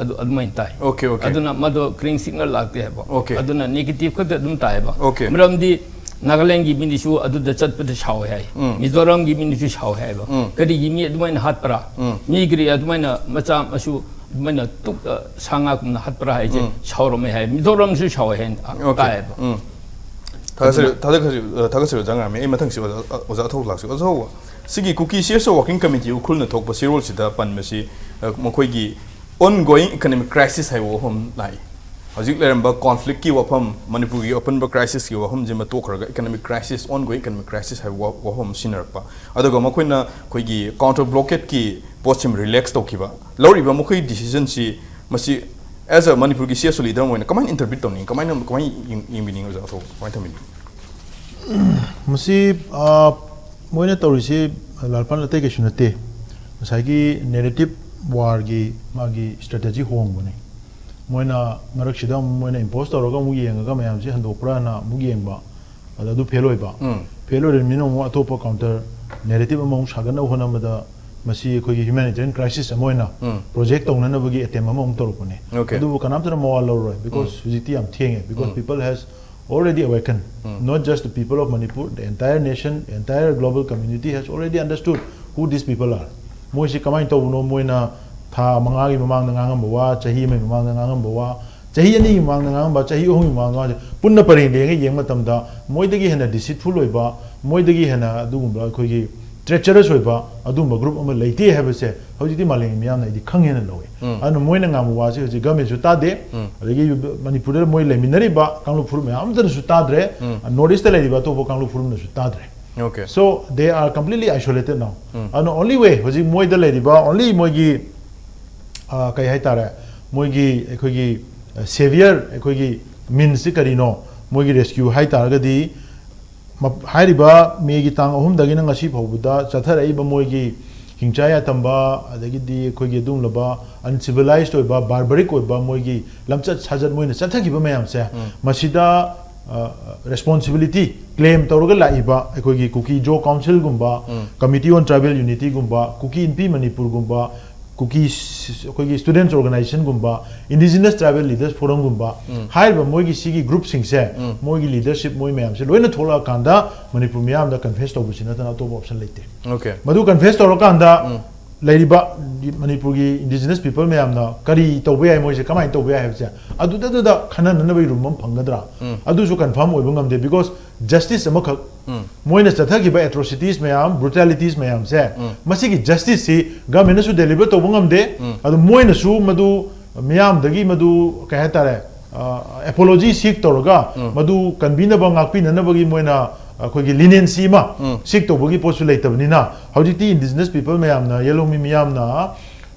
ꯑꯗꯨ ꯑꯗꯨꯃꯥꯏꯅ ꯇꯥꯏ꯫ Okay, okay. ꯑꯗꯨꯅ ꯃꯗꯣ green signal ꯂꯥꯛꯇꯦ ꯍꯥꯏꯕ꯫ Okay. ꯑꯗꯨꯅ negative ꯈꯛꯇ ꯑꯗꯨꯝ ꯇꯥꯏꯕ꯫ Okay. ꯃꯔꯝꯗꯤ ꯅꯥꯒꯥꯂꯦꯟꯒꯤ ꯃꯤꯅꯁꯨ ꯑꯗꯨꯗ ꯆꯠꯄꯗ ꯁꯥꯎꯋꯦ ꯍꯥꯏ꯫ ꯃꯤꯖꯣꯔꯥꯝꯒꯤ ꯃꯤꯅꯁꯨ ꯁꯥꯎꯋꯦ ꯍꯥꯏꯕ꯫ ꯀꯔꯤꯒꯤ ꯃꯤ ꯑꯗꯨꯃꯥꯏꯅ ꯍꯥꯠꯄ꯭ꯔꯥ? ꯃꯤ ꯀꯔꯤ ꯑꯗꯨꯃꯥꯏꯅ ꯃꯆꯥ ꯃꯁꯨ ꯑꯗꯨꯃꯥꯏꯅ ꯇꯨꯛ-, ꯑ, ꯁꯥ ꯉꯥꯒꯨꯝꯅ ꯍꯥꯠꯄ꯭ꯔꯥ ꯍꯥꯏꯁꯦ ꯁꯥꯎꯔꯝꯃꯦ ꯍꯥꯏ꯫ ꯃꯤꯖꯣꯔꯥꯝꯁꯨ ꯁꯥꯎꯋꯦ ꯍꯥꯏꯅ Okay. ꯇꯥꯏꯌꯦꯕ꯫ ꯎꯝ꯫ ꯊꯥꯒꯠꯆꯔꯤ, ꯊꯥꯒꯠꯆꯔꯤ, ꯑ, ꯊꯥꯒꯠꯆꯔꯤ ꯑꯣꯖꯥ ꯉꯔꯥꯃꯤ꯫ ꯑꯩ ꯃꯊꯪꯁꯤ ꯑꯣꯖꯥ, ꯑ, ꯑꯣꯖꯥ ꯑꯊꯧꯕ ꯂꯥꯛꯁꯤ꯫ ꯑꯣꯖꯥ ꯍꯧꯕ, ꯁꯤꯒꯤ ꯀꯨꯀꯤ CSO working committee ꯎꯈ꯭ꯔꯨꯜꯅ ꯊꯣꯛꯄ ꯆꯦꯔꯣꯜꯁꯤꯗ ꯄꯟꯕꯁꯤ, ꯑ, ꯃꯈꯣꯏꯒꯤ ongoing economic crisis ꯍꯥꯏꯕ ꯋꯥꯐꯝ ꯂꯥꯛꯏ꯫ ꯍꯧꯖꯤꯛ ꯂꯩꯔꯝꯕ ꯀꯣꯟꯐ꯭ꯂꯤꯛꯀꯤ ꯋꯥꯐꯝ, ꯃꯅꯤꯄꯨꯔꯒꯤ ꯑꯄꯨꯟꯕ ꯀ꯭ꯔꯥꯏꯁꯤꯁꯀꯤ ꯋꯥꯐꯝꯁꯤꯃ ꯇꯣꯛꯈ꯭ꯔꯒ economic crisis, ongoing economic crisis ꯍꯥꯏꯕ ꯋꯥ-, ꯋꯥꯐꯝ ꯑꯃ ꯁꯤꯖꯤꯟꯅꯔꯛꯄ꯫ ꯑꯗꯨꯒ ꯃꯈꯣꯏꯅ ꯑꯩꯈꯣꯏꯒꯤ counter blockade ꯀꯤ ꯄꯣꯠꯁꯤꯃ ꯔꯤꯂꯦꯛꯁ ꯇꯧꯈꯤꯕ꯫ ꯂꯧꯔꯤꯕ ꯃꯈꯣꯏꯒꯤ decision ꯁꯤ ꯃꯁꯤ as a ꯃꯅꯤꯄꯨꯔꯒꯤ CSO leader ꯑꯃ ꯑꯣꯏꯅ ꯀꯃꯥꯏꯅ interpret ꯇꯧꯅꯤꯡꯉꯤ? ꯀꯃꯥꯏꯅ, ꯀꯃꯥꯏꯅ ꯌꯦꯡ-, ꯌꯦꯡꯕꯤꯅꯤꯡꯉꯤ ꯑꯣꯖꯥ ꯑꯊꯧꯕ? ꯀꯃꯥꯏꯅ ꯊꯝꯕꯤꯅꯤꯡꯉꯤ? ꯃꯁꯤ, ꯑ, ꯃꯣꯏꯅ ꯇꯧꯔꯤꯁꯤ ꯂꯥꯜꯄꯥꯟ ꯑꯇꯩ ꯀꯩꯁꯨ ꯅꯠꯇꯦ, ꯉꯁꯥꯏꯒꯤ narrative war ꯒꯤ ꯃꯥꯒꯤ strategy ꯍꯣꯡꯕꯅꯤ꯫ ꯃꯣꯏꯅ ꯃꯔꯛꯁꯤꯗ ꯑꯃꯨꯛ ꯃꯣꯏꯅ impose ꯇꯧꯔꯒ ꯑꯃꯨꯛ ꯌꯦꯡꯉꯒ ꯃꯌꯥꯝꯁꯤ ꯍꯟꯗꯣꯛꯄ꯭ꯔꯥꯅ ꯑꯃꯨꯛ ꯌꯦꯡꯕ, ꯑꯗ ꯑꯗꯨ ꯐꯦꯜ ꯑꯣꯏꯕ꯫ ꯎꯝ꯫ ꯐꯦꯜ ꯑꯣꯏꯔꯕꯅꯤꯅ ꯑꯃꯨꯛ ꯑꯇꯣꯞꯄ counter narrative ꯑꯃ ꯑꯃꯨꯛ ꯁꯥꯒꯠꯅꯕ ꯍꯣꯠꯅꯕꯗ ꯃꯁꯤ ꯑꯩꯈꯣꯏꯒꯤ humanitarian crisis ꯑꯃ ꯑꯣꯏꯅ ꯎꯝ꯫ project ꯇꯧꯅꯅꯕꯒꯤ attempt ꯑꯃ ꯑꯃꯨꯛ ꯇꯧꯔꯛꯄꯅꯤ꯫ Okay. ꯑꯗꯨꯕꯨ ꯀꯅꯥꯝꯇꯅ ꯃꯋꯥ ꯂꯧꯔꯣꯏ, because ꯍꯧꯖꯤꯛꯇꯤ ꯌꯥꯝ ꯊꯦꯡꯉꯦ, because people has already awakened, not just the people of Manipur, the entire nation, the entire global community has already understood who these people are. ꯃꯣꯏꯁꯤ ꯀꯃꯥꯏꯅ ꯇꯧꯕꯅꯣ, ꯃꯣꯏꯅ ꯊꯥ ꯃꯉꯥꯒꯤ ꯃꯃꯥꯡꯗ ꯉꯥꯡꯉꯝꯕ ꯋꯥ, ꯆꯍꯤ ꯑꯃꯒꯤ ꯃꯃꯥꯡꯗ ꯉꯥꯡꯉꯝꯕ ꯋꯥ, ꯆꯍꯤ ꯑꯅꯤꯒꯤ ꯃꯃꯥꯡꯗ ꯉꯥꯡꯉꯝꯕ, ꯆꯍꯤ ꯑꯍꯨꯝꯒꯤ ꯃꯃꯥꯡꯗ ꯉꯥꯡꯉꯝꯕ, ꯄꯨꯟꯅ ꯄꯔꯦꯡ ꯂꯦꯡꯉꯒ ꯌꯦꯡꯕ ꯃꯇꯝꯗ ꯃꯣꯏꯗꯒꯤ ꯍꯦꯟꯅ deceitful ꯑꯣꯏꯕ, ꯃꯣꯏꯗꯒꯤ ꯍꯦꯟꯅ ꯑꯗꯨꯒꯨꯝꯕ ꯑꯩꯈꯣꯏꯒꯤ treacherous ꯑꯣꯏꯕ ꯑꯗꯨꯒꯨꯝꯕ group ꯑꯃ ꯂꯩꯇꯦ ꯍꯥꯏꯕꯁꯦ ꯍꯧꯖꯤꯛꯇꯤ ꯃꯥꯂꯦꯝꯒꯤ ꯃꯤꯌꯥꯝꯅ ꯑꯩꯗꯤ ꯈꯪꯉꯦꯅ ꯂꯧꯋꯦ꯫ ꯎꯝ꯫ ꯑꯗꯨꯅ ꯃꯣꯏꯅ ꯉꯥꯡꯕ ꯋꯥꯁꯦ ꯍꯧꯖꯤꯛ government ꯁꯨ ꯇꯥꯗꯦ, ꯎꯝ꯫ ꯑꯗꯒꯤ ꯃꯅꯤꯄꯨꯔꯗ ꯃꯣꯏ ꯂꯩꯃꯤꯟꯅꯔꯤꯕ ꯀꯥꯡꯂꯨꯞ ꯐꯨꯔꯨꯞ ꯃꯌꯥꯝ ꯑꯃꯇꯅꯁꯨ ꯇꯥꯗ꯭ꯔꯦ, ꯎꯝ꯫ North East ꯇ ꯂꯩꯔꯤꯕ ꯑꯇꯣꯞꯄ ꯀꯥꯡꯂꯨꯞ ꯐꯨꯔꯨꯞꯅꯁꯨ ꯇꯥꯗ꯭ꯔꯦ꯫ Okay꯫ So they are completely isolated now. ꯎꯝ꯫ ꯑꯗꯨꯅ only way ꯍꯧꯖꯤꯛ ꯃꯣꯏꯗ ꯂꯩꯔꯤꯕ, only ꯃꯣꯏꯒꯤ, ꯑ, ꯀꯩ ꯍꯥꯏꯇꯥꯔꯦ, ꯃꯣꯏꯒꯤ ꯑꯩꯈꯣꯏꯒꯤ, ꯑ, saviour, ꯑꯩꯈꯣꯏꯒꯤ means ꯁꯤ ꯀꯔꯤꯅꯣ, ꯃꯣꯏꯒꯤ rescue ꯍꯥꯏꯇꯥꯔꯒꯗꯤ, ꯃ-, ꯍꯥꯏꯔꯤꯕ ꯃꯦꯒꯤ ꯇꯥꯡ ꯑꯍꯨꯝꯗꯒꯤꯅ ꯉꯁꯤ ꯐꯥꯎꯕꯗ ꯆꯠꯊꯔꯛꯏꯕ ꯃꯣꯏꯒꯤ ꯍꯤꯡꯆꯥ ꯌꯥꯏꯇꯝꯕ, ꯑꯗꯒꯤꯗꯤ ꯑꯩꯈꯣꯏꯒꯤ ꯑꯗꯨꯒꯨꯝꯂꯕ uncivilized ꯑꯣꯏꯕ, barbaric ꯑꯣꯏꯕ ꯃꯣꯏꯒꯤ ꯂꯝꯆꯠ ꯁꯥꯖꯠ, ꯃꯣꯏꯅ ꯆꯠꯊꯈꯤꯕ ꯃꯌꯥꯝꯁꯦ, ꯎꯝ꯫ ꯃꯁꯤꯗ, ꯑ, responsibility claim ꯇꯧꯔꯒ ꯂꯥꯛꯏꯕ ꯑꯩꯈꯣꯏꯒꯤ ꯀꯨꯀꯤ ꯖꯣ ꯀꯥꯎꯟꯁꯤꯜꯒꯨꯝꯕ, ꯎꯝ꯫ Committee on Tribal Unityꯒꯨꯝꯕ, ꯀꯨꯀꯤ ꯏꯟꯄꯤ ꯃꯅꯤꯄꯨꯔꯒꯨꯝꯕ, ꯀꯨꯀꯤ ꯁ-, ꯑꯩꯈꯣꯏꯒꯤ students organizationꯒꯨꯝꯕ, Indigenous Tribal Leaders Forumꯒꯨꯝꯕ, ꯎꯝ꯫ ꯍꯥꯏꯔꯤꯕ ꯃꯣꯏꯒꯤ ꯁꯤꯒꯤ groupꯁꯤꯡꯁꯦ, ꯎꯝ꯫ ꯃꯣꯏꯒꯤ leadership ꯃꯣꯏ ꯃꯌꯥꯝꯁꯦ ꯂꯣꯏꯅ ꯊꯣꯛꯂꯛꯑꯀꯥꯟꯗ ꯃꯅꯤꯄꯨꯔ ꯃꯤꯌꯥꯝꯗ confess ꯇꯧꯕꯁꯤ ꯅꯠꯇꯅ ꯑꯇꯣꯞꯄ option ꯂꯩꯇꯦ꯫ Okay꯫ ꯃꯗꯨ confess ꯇꯧꯔꯀꯥꯟꯗ ꯎꯝ꯫ ꯂꯩꯔꯤꯕ ꯃꯅꯤꯄꯨꯔꯒꯤ indigenous people ꯃꯌꯥꯝꯅ ꯀꯔꯤ ꯇꯧꯕ ꯌꯥꯏ, ꯃꯣꯏꯁꯦ ꯀꯃꯥꯏꯅ ꯇꯧꯕ ꯌꯥꯏ ꯍꯥꯏꯕꯁꯦ ꯑꯗꯨꯗ, ꯑꯗꯨꯗ ꯈꯟꯅꯅꯕꯒꯤ room ꯑꯃ ꯐꯪꯒꯗ꯭ꯔꯥ? ꯎꯝ꯫ ꯑꯗꯨꯁꯨ confirm ꯑꯣꯏꯕ ꯉꯝꯗꯦ, because justice ꯑꯃꯈꯛ, ꯎꯝ꯫ ꯃꯣꯏꯅ ꯆꯠꯊꯈꯤꯕ atrocities ꯃꯌꯥꯝ, brutalities ꯃꯌꯥꯝꯁꯦ, ꯎꯝ꯫ ꯃꯁꯤꯒꯤ justiceꯁꯤ governmentꯅꯁꯨ deliver ꯇꯧꯕ ꯉꯝꯗꯦ, ꯎꯝ꯫ ꯑꯗꯨ ꯃꯣꯏꯅꯁꯨ ꯃꯗꯨ ꯃꯤꯌꯥꯝꯗꯒꯤ ꯃꯗꯨ, ꯀꯩ ꯍꯥꯏꯇꯥꯔꯦ, ꯑ, apology seek ꯇꯧꯔꯒ ꯎꯝ꯫ ꯃꯗꯨ ꯀꯟꯕꯤꯅꯕ, ꯉꯥꯛꯄꯤꯅꯅꯕꯒꯤ ꯃꯣꯏꯅ ꯑꯩꯈꯣꯏꯒꯤ leniency ꯑꯃ ꯎꯝ꯫ Seek ꯇꯧꯕꯒꯤ ꯄꯣꯠꯁꯨ ꯂꯩꯇꯕꯅꯤꯅ, ꯍꯧꯖꯤꯛꯇꯤ indigenous people ꯃꯌꯥꯝꯅ, ꯌꯦꯂꯧꯃꯤ ꯃꯤꯌꯥꯝꯅ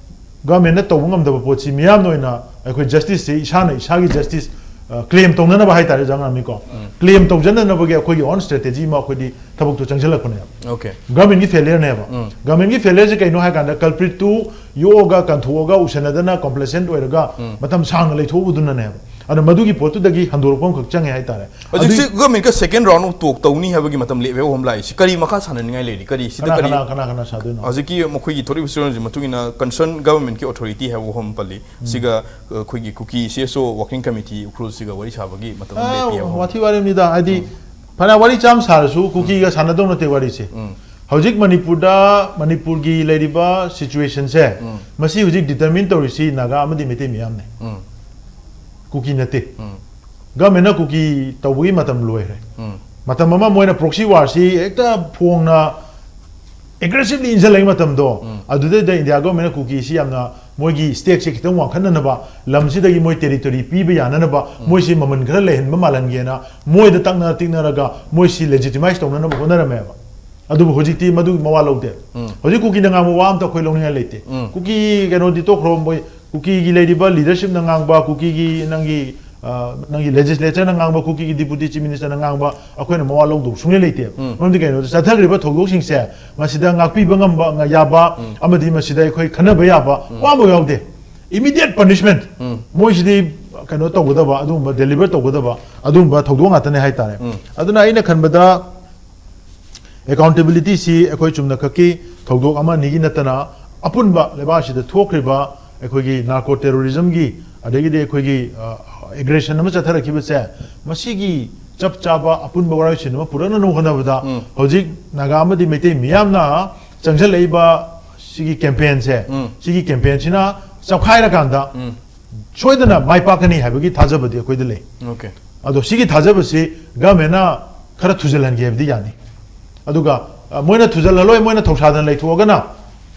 governmentꯅ ꯇꯧꯕ ꯉꯝꯗꯕ ꯄꯣꯠꯁꯤ ꯃꯤꯌꯥꯝꯅ ꯑꯣꯏꯅ ꯑꯩꯈꯣꯏ justiceꯁꯤ ꯏꯁꯥꯅ ꯏꯁꯥꯒꯤ justice, ꯑ, claim ꯇꯧꯅꯅꯕ ꯍꯥꯏꯇꯥꯔꯦ, ꯑꯣꯖꯥ ꯉꯥꯃꯤꯀꯣ, ꯎꯝ꯫ Claim ꯇꯧꯖꯅꯅꯕꯒꯤ ꯑꯩꯈꯣꯏꯒꯤ own strategy ꯑꯃ ꯑꯩꯈꯣꯏꯗꯤ ꯊꯕꯛꯇꯣ ꯆꯪꯁꯤꯜꯂꯛꯄꯅꯦꯕ꯫ Okay꯫ Governmentꯀꯤ failureꯅꯦꯕ꯫ ꯎꯝ꯫ Governmentꯀꯤ failureꯁꯦ ꯀꯩꯅꯣ ꯍꯥꯏ ꯀꯥꯟꯗ, culpritꯇꯨ ꯌꯣꯛꯑꯒ, ꯀꯟꯊꯣꯛꯑꯒ, ꯎꯁꯟꯅꯗꯅ, complacent ꯑꯣꯏꯔꯒ ꯎꯝ꯫ ꯃꯇꯝ ꯁꯥꯡꯅ ꯂꯩꯊꯣꯛꯎꯕꯗꯨꯅꯅꯦꯕ꯫ ꯑꯗꯨꯅ ꯃꯗꯨꯒꯤ ꯄꯣꯠꯇꯨꯗꯒꯤ ꯍꯟꯗꯣꯔꯛꯄ ꯑꯃꯈꯛ ꯆꯪꯉꯦ ꯍꯥꯏꯇꯥꯔꯦ꯫ ꯍꯧꯖꯤꯛꯁꯤ ꯑꯗꯨꯏ governmentꯀ second round of talk ꯇꯧꯅꯤ ꯍꯥꯏꯕꯒꯤ ꯃꯇꯝ ꯂꯦꯞꯄꯦ ꯑꯍꯨꯝ ꯂꯥꯛꯏꯁꯤ꯫ ꯀꯔꯤ ꯃꯈꯥ ꯁꯥꯟꯅꯅꯤꯡꯉꯥꯏ ꯂꯩꯔꯤ? ꯀꯔꯤ ꯁꯤꯗ ꯀꯅꯥ, ꯀꯔꯤ ꯀꯅꯥ, ꯀꯅꯥ, ꯀꯅꯥ ꯁꯥꯗꯣꯏꯅꯣ? ꯍꯧꯖꯤꯛꯀꯤ ꯃꯈꯣꯏꯒꯤ ꯊꯣꯛꯂꯤꯕ ꯆꯦꯔꯣꯜꯁꯤ ꯃꯇꯨꯡ ꯏꯟꯅ concern governmentꯀꯤ authority ꯍꯥꯏꯕ ꯋꯥꯐꯝ ꯄꯜꯂꯤ꯫ ꯎꯝ꯫ ꯁꯤꯒ, ꯑ, ꯑꯩꯈꯣꯏꯒꯤ ꯀꯨꯀꯤ CSO working committee ꯎꯈ꯭ꯔꯨꯜꯁꯤꯒ ꯋꯥꯔꯤ ꯁꯥꯕꯒꯤ ꯃꯇꯝ ꯑꯥ, ꯂꯦꯞꯄꯤ ꯍꯥꯏꯕ ꯋꯥꯐꯝ꯫ ꯋꯥꯊꯤ ꯋꯥꯔꯦꯝꯅꯤꯗ꯫ ꯍꯥꯏꯗꯤ, ꯎꯝ꯫ ꯐꯅ ꯋꯥꯔꯤ ꯆꯥꯝ ꯁꯥꯔꯁꯨ ꯀꯨꯀꯤꯒ ꯎꯝ꯫ ꯁꯥꯟꯅꯗꯧ ꯅꯠꯇꯦ ꯋꯥꯔꯤꯁꯦ꯫ ꯎꯝ꯫ ꯍꯧꯖꯤꯛ ꯃꯅꯤꯄꯨꯔꯗ, ꯃꯅꯤꯄꯨꯔꯒꯤ ꯂꯩꯔꯤꯕ ꯁꯤꯆꯨꯋꯦꯁꯟꯁꯦ, ꯎꯝ꯫ ꯃꯁꯤ ꯍꯧꯖꯤꯛ ꯗꯤꯇꯔꯃꯤꯟ ꯇꯧꯔꯤꯁꯤ ꯅꯥꯒꯥ ꯑꯃꯗꯤ ꯃꯩꯇꯩ ꯃꯤꯌꯥꯝꯅꯤ꯫ ꯎꯝ꯫ ꯀꯨꯀꯤ ꯅꯠꯇꯦ꯫ ꯎꯝ꯫ ꯒꯚꯔꯟꯃꯦꯟꯅ ꯀꯨꯀꯤ ꯇꯧꯕꯒꯤ ꯃꯇꯝ ꯂꯣꯏꯈ꯭ꯔꯦ꯫ ꯎꯝ꯫ ꯃꯇꯝ ꯑꯃ ꯃꯣꯏꯅ ꯄ꯭ꯔꯣꯛꯁꯤ ꯋꯥꯔꯁꯤ ꯍꯦꯛꯇ ꯐꯣꯡꯅ ꯑꯦꯒ꯭ꯔꯦꯁꯤꯚꯂꯤ ꯏꯟꯁꯤꯜꯂꯛꯏ ꯃꯇꯝꯗꯣ, ꯎꯝ꯫ ꯑꯗꯨꯗꯩꯗ ꯏꯟꯗꯤꯌꯥ ꯒꯚꯔꯟꯃꯦꯟꯅ ꯀꯨꯀꯤꯁꯤ ꯌꯥꯝꯅ ꯃꯣꯏꯒꯤ ꯁ꯭ꯇꯦꯛꯁꯦ ꯈꯤꯇꯪ ꯋꯥꯡꯈꯠꯅꯅꯕ, ꯂꯝꯁꯤꯗꯒꯤ ꯃꯣꯏ ꯇꯦꯔꯤꯇꯣꯔꯤ ꯄꯤꯕ ꯌꯥꯅꯅꯕ, ꯎꯝ꯫ ꯃꯣꯏꯁꯤ ꯃꯃꯜ ꯈꯔ ꯂꯩꯍꯟꯕ ꯃꯥꯜꯍꯟꯒꯦꯅ ꯃꯣꯏꯗ ꯇꯛꯅ ꯇꯤꯛꯅꯔꯒ ꯃꯣꯏꯁꯤ ꯂꯦꯖꯤꯇꯤꯃꯥꯏꯁ ꯇꯧꯅꯅꯕ ꯍꯣꯠꯅꯔꯝꯃꯦꯕ꯫ ꯑꯗꯨꯕꯨ ꯍꯧꯖꯤꯛꯇꯤ ꯃꯗꯨꯒꯤ ꯃꯋꯥ ꯂꯧꯗꯦ꯫ ꯎꯝ꯫ ꯍꯧꯖꯤꯛ ꯀꯨꯀꯤꯅ ꯉꯥꯡꯕ ꯋꯥ ꯑꯝꯇ ꯑꯩꯈꯣꯏ ꯂꯧꯅꯤꯡꯉꯥꯏ ꯂꯩꯇꯦ꯫ ꯎꯝ꯫ ꯀꯨꯀꯤ ꯀꯩꯅꯣꯗꯤ ꯇꯣꯛꯈ꯭ꯔꯣ, ꯃꯣꯏ ꯀꯨꯀꯤꯒꯤ ꯂꯩꯔꯤꯕ ꯂꯤꯗꯔꯁꯤꯞꯅ ꯉꯥꯡꯕ, ꯀꯨꯀꯤꯒꯤ ꯅꯪꯒꯤ, ꯑ, ꯅꯪꯒꯤ ꯂꯦꯖꯤꯁꯂꯦꯆꯔꯅ ꯉꯥꯡꯕ, ꯀꯨꯀꯤꯒꯤ ꯗꯤꯄꯨꯇꯤ ꯆꯤꯐ ꯃꯤꯅꯤꯁꯇꯔꯅ ꯉꯥꯡꯕ ꯑꯩꯈꯣꯏꯅ ꯃꯋꯥ ꯂꯧꯗꯧ ꯁꯨꯡꯂꯩ ꯂꯩꯇꯦꯕ꯫ ꯎꯝ꯫ ꯃꯔꯝꯗꯤ ꯀꯩꯅꯣꯗ ꯆꯠꯊꯈ꯭ꯔꯤꯕ ꯊꯧꯗꯣꯛꯁꯤꯡꯁꯦ ꯃꯁꯤꯗ ꯉꯥꯛꯄꯤꯕ ꯉꯝꯕ, ꯉ-, ꯌꯥꯕ, ꯎꯝ꯫ ꯑꯃꯗꯤ ꯃꯁꯤꯗ ꯑꯩꯈꯣꯏ ꯈꯟꯅꯕ ꯌꯥꯕ ꯎꯝ꯫ ꯋꯥ ꯑꯃ ꯌꯥꯎꯗꯦ꯫ Immediate punishment꯫ ꯎꯝ꯫ ꯃꯣꯏꯁꯤꯗꯤ ꯀꯩꯅꯣ ꯇꯧꯒꯗꯕ, ꯑꯗꯨꯒꯨꯝꯕ ꯗꯦꯂꯤꯚꯔ ꯇꯧꯒꯗꯕ ꯑꯗꯨꯒꯨꯝꯕ ꯊꯧꯗꯣꯛ ꯉꯥꯛꯇꯅꯦ ꯍꯥꯏꯇꯥꯔꯦ꯫ ꯎꯝ꯫ ꯑꯗꯨꯅ ꯑꯩꯅ ꯈꯟꯕꯗ ꯑꯦꯀꯥꯎꯟꯇꯦꯕꯤꯂꯤꯇꯤꯁꯤ ꯑꯩꯈꯣꯏ ꯆꯨꯝꯅ ꯈꯛꯀꯤ ꯊꯧꯗꯣꯛ ꯑꯃ ꯑꯅꯤꯒꯤ ꯅꯠꯇꯅ ꯑꯄꯨꯟꯕ ꯂꯩꯕꯥꯛ ꯑꯁꯤꯗ ꯊꯣꯛꯈ꯭ꯔꯤꯕ ꯑꯩꯈꯣꯏꯒꯤ ꯅꯥꯔꯀꯣ ꯇꯦꯔꯣꯔꯤꯖꯝꯒꯤ ꯑꯗꯒꯤꯗꯤ ꯑꯩꯈꯣꯏꯒꯤ, ꯑ, ꯑꯦꯒ꯭ꯔꯦꯁꯟ ꯑꯃ ꯆꯠꯊꯔꯛꯈꯤꯕꯁꯦ, ꯃꯁꯤꯒꯤ ꯆꯞ ꯆꯥꯕ ꯑꯄꯨꯟꯕ ꯋꯥꯔꯣꯏꯁꯤꯟ ꯑꯃ ꯄꯨꯔꯛꯅꯅꯕ ꯍꯣꯠꯅꯕꯗ ꯎꯝ꯫ ꯍꯧꯖꯤꯛ ꯅꯥꯒꯥ ꯑꯃꯗꯤ ꯃꯩꯇꯩ ꯃꯤꯌꯥꯝꯅ ꯆꯪꯁꯤꯜꯂꯛꯏꯕ ꯁꯤꯒꯤ ꯀꯦꯝꯄꯦꯟꯁꯦ, ꯎꯝ꯫ ꯁꯤꯒꯤ ꯀꯦꯝꯄꯦꯟꯁꯤꯅ ꯆꯞꯈꯥꯏꯔꯀꯥꯟꯗ ꯎꯝ꯫ ꯁꯣꯏꯗꯅ ꯃꯥꯏ ꯄꯥꯛꯀꯅꯤ ꯍꯥꯏꯕꯒꯤ ꯊꯥꯖꯕꯗꯤ ꯑꯩꯈꯣꯏꯗ ꯂꯩ꯫ ꯑꯣꯀꯦ꯫ ꯑꯗꯣ ꯁꯤꯒꯤ ꯊꯥꯖꯕꯁꯤ ꯒꯚꯔꯟꯃꯦꯟꯅ ꯈꯔ ꯊꯨꯖꯜꯍꯟꯒꯦ ꯍꯥꯏꯕꯗꯤ ꯌꯥꯅꯤ꯫ ꯑꯗꯨꯒ, ꯑ, ꯃꯣꯏꯅ ꯊꯨꯖꯜꯍꯜꯂꯣꯏ, ꯃꯣꯏꯅ ꯊꯧꯁꯥꯗꯅ ꯂꯩꯊꯣꯛꯑꯒꯅ,